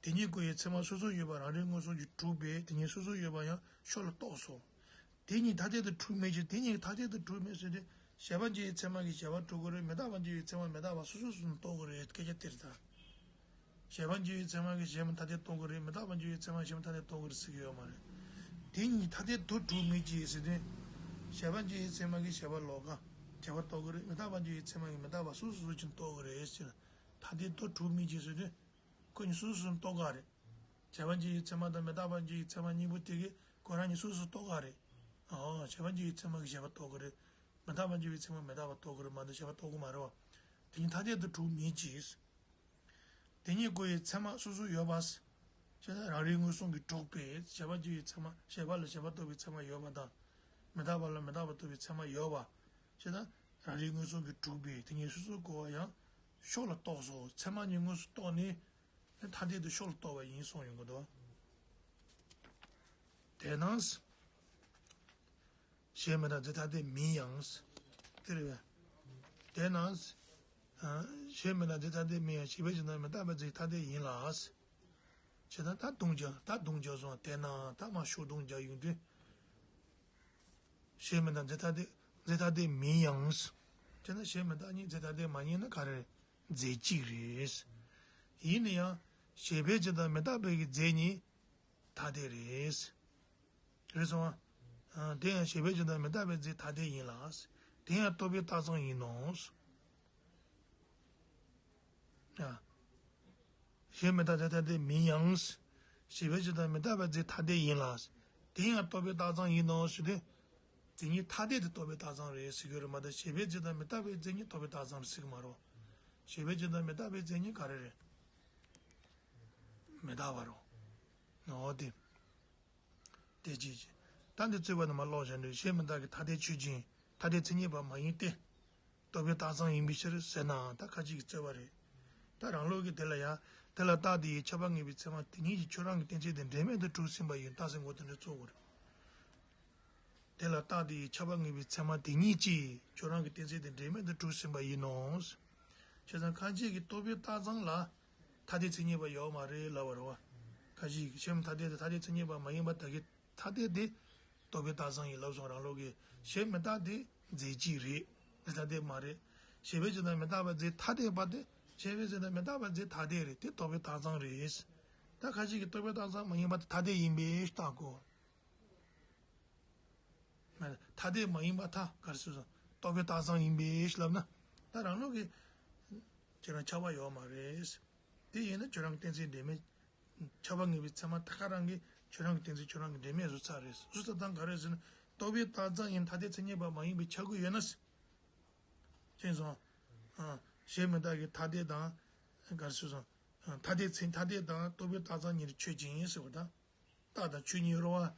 དེ་གཉིས་ཀོ་ཡི་ཚད་མ་སོ་སོར་ཡོད་པ་རང་རིག་མངོན་སུམ་གྱིས་གྲུབ་པས་དེ་གཉིས་སོ་སོར་ཡོད་པ་ཡང་ཕྱོགས་ལ་རྟོགས་སོ། དེ་གཉིས་ཐ་དད་དུ་གྲུབ་མེད་ཀྱི་དེ་གཉིས་ཐ་དད་དུ་གྲུབ་མེད་ཟེར་ཏེ། གཞན་པ་གཉིས་ཀྱི་ཚད་མ་གིས་གཞན་པ་གྲུབ་ཀྱི་རེད། མི་རྟག་པ་གཉིས་ཀྱི་ཚད་མ་མི་རྟག་པ་སོ་སོ་སོ་སོར་རྟོགས་ཀྱི་རེད་སྐད་ཆ་དེ་རེད་ད། གཞན་པ་གཉིས་ཀྱི་ཚད་མ་གིས་གཞན་མི་ཐ་དད་རྟོགས་ཀྱི་རེད། མི་རྟག་པ་གཉིས་ཀྱི་ཚད་མ་གཞན་མི་ཐ་དད་རྟོགས་ཀྱི་རེད་ཟེར་གྱི་ཡོད་མ་རེད། དེ་གཉིས་ཐ་དད་དུ་གྲུབ་མེད་ཀྱི་ཟེར་ཏེ། གཞན་པ་གཉིས་ཀྱི་ཚད་མ་གིས་གཞན་པ་ལོགས་ཀ་གཞན་པ་རྟོགས་ཀྱི་རེད། མི་རྟག་པ་གཉིས་ཀྱི་ཚད་མ་གིས་མི་རྟག་པ་སོ་སོ་སོ་སོ་ཅིག་རྟོགས་ཀྱི་རེད་ཟེར། ཐ་དད་དུ་གྲུབ་མེད་ཀྱི་ཟེར་ཏེ། ཁོ་གཉིས་སོ་སོ་སོ་རྟོགས་ག་རེད། གཞན་པ་གཉིས་ཀྱི་ཚད་མ་དང་མི་རྟག་པ་གཉིས་ཀྱི་ཚད་མ་གཉིས་པོ་དེ་གིས་ཁོ་རང་གཉིས་སོ་སོ་རྟོགས་ག་རེད། ཨོ། གཞན་པ་གཉིས་ཀྱི་ཚད་མ་གིས་གཞན་པ་རྟོགས་གི་རེད། མི་རྟག་པ་གཉིས་ཀྱི་ཚད་མ་མི་རྟག་པ་རྟོགས་གི་རེད་མ་གཏོགས་གཞན་པ་རྟོགས་གི་མ་རེད་བ། དེ་གཉིས་ཐ་དད་དུ་གྲུབ་མེད་ཀྱི། དེ་གཉིས་ཀོ་ཡི་ཚད་མ་སོ་སོར་ཡོད་པ། བྱས་ན་རང་རིག་མངོན་སུམ་གྱིས་གྲུབ་པས་གཞན་པ་གཉིས་ཀྱི་ཚད་མ་གཞན་པ་ལ་གཞན་པ་རྟོགས་པའི་ཚད་མ་ཡོད་པ་དང་། མི་རྟག་པ་ལ་མི་རྟག་པ་རྟོགས་པའི་ཚད་མ་ཡོད་པ། བྱས་ན་ རང་རིག་མངོན་སུམ་གྱིས་གྲུབ་པའི་དེ་ཉིད་སོ་སོར་གོ་བ་ཡང་ཕྱོགས་ལ་རྟོགས་སོ། ཚད་མ་ཉིད་དངོས་སུ་རྟོགས་ནས་ཐ་དད་དུ་ཕྱོགས་ལ་རྟོགས་པ་ཡིན་གསུངས་ཡོང་གི་འདུག་དེས་ན། གཞན་མི་རྟག་རྫས་ཐ་དད་མིན་ཡང་། དེ་རེད་པས། དེས་ན། གཞན་མི་རྟག་རྫས་ཐ་དད་མིན་ཡང་གཞན་ཕན་ཅན་དང་མི་རྟག་པའི་རྫས་ཐ་དད་ཡིན་ལ། བྱས་ཙང་ད་རྡུང་རྒྱག་ད་རྡུང་རྒྱག་སོང་དེས་ན་ད་མ་ཤོག་རྡུང་རྒྱག་ཡོང་དུས། གཞན་མི་རྟག་རྫས་ཐ་དད་རྫས་ཐ་དད་མིན་ཡང་། བྱས་ན་གཞན་མི་རྟག་གཉིས་རྫས་ཐ་དད་མ་ཡིན་ན་ག་རེ་རེད། རྫས་གཅིག་རེད། ཡིན་ན་ཡང་གཞན་ཕན་ཅན་དང་མི་རྟག་པའི་གི་རྫས་གཉིས་ཐ་དད་རེད། རེད་སོང་ཨ། དེ་ཡང་གཞན་ཕན་ཅན་དང་མི་རྟག་པའི་རྫས་ཐ་དད་ཡིན་ལ། དེ་ཡང་རྟོག་པའི་རྟགས་ཙམ་ཡིན་ནོ། ཨ། གཞན་མི་རྟག་རྫས་ཐ་དད་མིན་ཡང་། གཞན་ཕན་ཅན་དང་མི་རྟག་པའི་རྫས་ཐ་དད་ཡིན་ལ། དེ་ཡང་རྟོག་པའི་རྟགས་ཙམ་ཡིན་ནོ་ཞེས་ཏེ། རྫས་གཉིས་ཐ་དད་དེ་རྟོག་པའི་རྟགས་ཙམ་རེད་ཟེར་གྱི་རེད་མ་གཏོགས་གཞན་ཕན་ཅན་དང་མི་རྟག་པའི་རྫས་གཉིས་རྟོག་པའི་རྟགས་ཙམ་རེད་ཟེར་གྱི་མ་རེད། གཞན་ཕན་ཅན་དང་མི་རྟག་པའི་རྫས་གཉིས་ག་རེ་རེད། མི་རྟག་པ་རེད། འོ་དེ། དེ་ཅི་ཅི། ད་འདི་རྩོད་པ་ནི་མ་ཀློག་བཞག་འདོད། གཞན་མི་རྟག་གི་ཐ་དད་ཆོས་ཅན། ཐ་དད་མཚན་ཉིད་པ་མ་ཡིན་ཏེ། རྟོག་པའི་རྟགས་ཙམ་ཡིན་པའི་ཕྱིར་ཟེར་ནའང་ད་ཁ་ཅིག་གི་རྩོད་པ་རེད། ད་རང་ལུགས་ཀྱི་དེ་ལ་ཡང་དེ་ལ་རྟགས་དེ་ཡིས་ཁྱབ་པ་ངེས་པའི་ཚད་མ་དེ་ཉིད་ཀྱིས་ཁྱོད་རང་གི་གཏན་ཚིགས་དེ་འབྲེལ་མེད་དུ་གྲུབ་ཟིན་པ་ཡིན་རྟགས་གསལ་མགོ་དེ་འདྲ་རྩོད་དགོས་རེད། དེ་ལ་རྟགས་དེ་ཡིས་ཁྱབ་པ་ངེས་པའི་ཚད་མ་དེ་ཉིད་ཀྱིས་ཁྱོད་རང་གི་གཏན་ཚིགས་དེ་འབྲེལ་མེད་དུ་གྲུབ་ཟིན་པ་ཡིན་ནོ། བྱས་ཙང་ཁ་ཅིག་གིས་རྟོག་པའི་རྟགས་ཙམ་ལ་ཐ་དད་མཚན་ཉིད་པ་ཡོད་མ་རེད་ལབ་པ་རེད་བ། ཁ་ཅིག་གིས་གཞན་ཐ་དད་དེ་ཐ་དད་མཚན་ཉིད་པ་མ་ཡིན་པ་དག་གི་ཐ་དད་དེ་རྟོག་པའི་རྟགས་ཙམ་ཡིན་ལབ་སོང་རང་ལུགས་ཀྱི། གཞན་མི་རྟག་དེ་རྫས་གཅིག་རེད། རྫས་ཐ་དད་མ་རེད། གཞན་ཕན་ཅན་དང་མི་རྟག་པ་རྫས་ཐ་དད་པ་དེ་གཞན་ཕན་ཅན་དང་མི་རྟག་པ་རྫས་ཐ་དད་རེད་དེ་རྟོག་པའི་རྟགས་ཙམ་རེད། ད་ཁ་ཅིག་གིས་རྟོག་པའི་རྟགས་ཙམ་མ་ཡིན་པ་དེ་ཐ་དད་ཡིན་པས་བཏགས་གོ། ཐ་དད་མ་ཡིན་པ་ཐ་གར་སོ་སོ་རྟོག་པའི་རྟགས་ཙམ་ཡིན་པས་ལབ་ན། ད་རང་ལུགས་ཀྱི་ཁྱེད་རང་ཁྱབ་པ་ཡོད་མ་རེད། དེ་ཡིན་ན་ཁྱོད་རང་གི་གཏན་ཚིགས་འབྲེལ་མེད། ཁྱབ་པ་ངེས་པའི་ཚད་མ་ད་ག་རང་གིས་ཁྱོད་རང་གི་གཏན་ཚིགས་ཁྱོད་རང་གི་འབྲེལ་མེད་བཟོ་ཚར་རེད། བཟོ་ཚར་སྟངས་ག་རེ་ཟེར་ན་རྟོག་པའི་རྟགས་ཙམ་ཡིན་ཐ་དད་མཚན་ཉིད་པ་མ་ཡིན་པའི་ཁྱབ་ཀྱི་ཡོད་ན། ཅེས་སོང་། གཞན་མི་རྟག་གི་ཐ་དད་དང་། གར་སོ་སོ། ཐ་དད་མཚན་ཐ་དད་དང་རྟོག་པའི་རྟགས་ཙམ་ཉིད་དུ་ཆོས་ཅན་ཟེར་བ་དང་། རྟགས་དང་ཆོས་ཉིད་རོ་བ།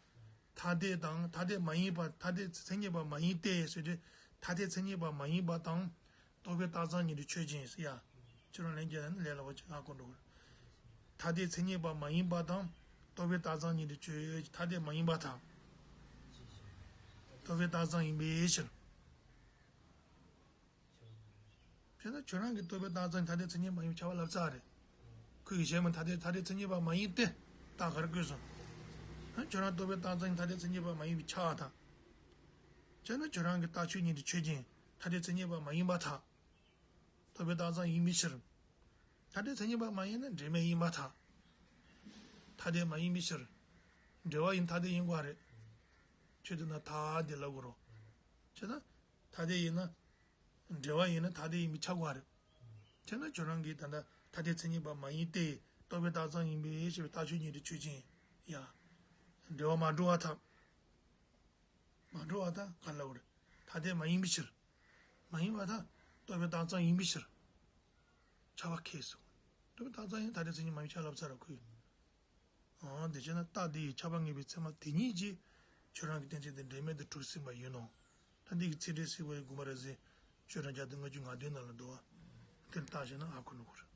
ཐ་དད་དང་ཐ་དད་མ་ཡིན་པ་ཐ་དད་མཚན་ཉིད་པ་མ་ཡིན་ཏེ་ཟེར་དུས་ཐ་དད་མཚན་ཉིད་པ་མ་ཡིན་པ་དང་། རྟོག་པའི་རྟགས་ཙམ་ཉིད་དུ་ཆོས་ཅན་ཟེར་ཡ། ཁྱོད་རང་ལན་རྒྱག་ན་ལས་སླ་པོ་ཅིག་ཧ་གོ་འགྲོ་གི་རེད། ཐ་དད་མཚན་ཉིད་པ་མ་ཡིན་པ་དང་རྟོག་པའི་རྟགས་ཙམ་ཉིད་དུ་ཆོས་ཐ་དད་མ་ཡིན་པ་དང་། རྟོག་པའི་རྟགས་ཙམ་ཡིན་པའི་ཕྱིར། བྱས་ན་ཁྱོད་རང་གི་རྟོག་པའི་རྟགས་ཙམ་ཐ་དད་མཚན་ཉིད་མ་ཡིན་པའི་ཁྱབ་པ་ལབ་ཚར་རེད། ཁོས་གཞན་མ་ཐ་དད་ཐ་དད་མཚན་ཉིད་པ་མ་ཡིན་ཏེ། རྟགས་ག་རེ་བཀོད་སོང་། ཁྱོད་རང་རྟོག་པའི་རྟགས་ཙམ་ཐ་དད་མཚན་ཉིད་པ་མ་ཡིན་པའི་ཁྱབ་པ་དང་། བྱས་ན་ཁྱོད་རང་གི་རྟགས་ཆོས་ཉིད་དུ་ཆོས་ཅན་ཐ་དད་མཚན་ཉིད་པ་མ་ཡིན་པར་ཐལ། རྟོག་པའི་རྟགས་ཙམ་ཡིན་པའི་ཕྱིར། ཐ་དད་མཚན་ཉིད་པ་མ་ཡིན་ན་འབྲེལ་མེད་ཡིན་པར་ཐལ། ཐ་དད་མ་ཡིན་པའི་ཕྱིར། འབྲེལ་བ་ཡིན་ཐ་དད་ཡིན་དགོས་རེད། ཆོས་དེ་ན་ཐ་དད་ལབ་དགོས་རོ། བྱས་ན། ཐ་དད་ཡིན་ན། འབྲེལ་བ་ཡིན་ན་ཐ་དད་ཡིན་པའི་ཁྱབ་དགོས་རེད། བྱས་ན་ཁྱོད་རང་གིས་ད་ལྟ་ཐ་དད་མཚན་ཉིད་པ་མ་ཡིན་ཏེ། རྟོག་པའི་རྟགས་ཙམ་ཡིན་པའི་ཞེས་པའི་རྟགས་ཆོས་ཉིད་དུ་ཆོས་ཅན། ཡ། འབྲེལ་བ་མ་འགྲོ་བར་ཐལ། མ་འགྲོ་བ་དང་ག་ལ་བར། ཐ་དད་མ་ཡིན་པའི་ཕྱིར། མ་ཡིན་པ་དང་རྟོག་པའི་རྟགས་ཙམ་ཡིན་པའི་ཕྱིར། ཁྱབ་པ་ཁེགས་སོ། རྟོག་པའི་རྟགས་ཙམ་ཡིན་ཐ་དད་མཚན་ཉིད་མ་ཡིན་ཁྱབ་ལབ་ཚར་ར་ཁོས། འོ་དེ་བྱས་ན་རྟགས་དེ་ཡིས་ཁྱབ་པ་ངེས་པའི་ཚད་མ་དེ་ཉིད་ཀྱིས་ཁྱོད་རང་གི་གཏན་ཚིགས་དེ་འབྲེལ་མེད་དུ་གྲུབ་ཟིན་པ་ཡིན་ནོ། ད་འདི་གི་ཚིག་འགྲེལ་ཟེར་བའི་དགོངས་པ་རེད་ཟེར། ཆོས་རང་རྒྱ་དེ་ལྔ་བཅུ་ང་བདུན་ནང་ལ་འདུག་བ། དེར་བརྟགས་བྱས་ན་ཨ་ཁུ་ནུ་གུ་རེད།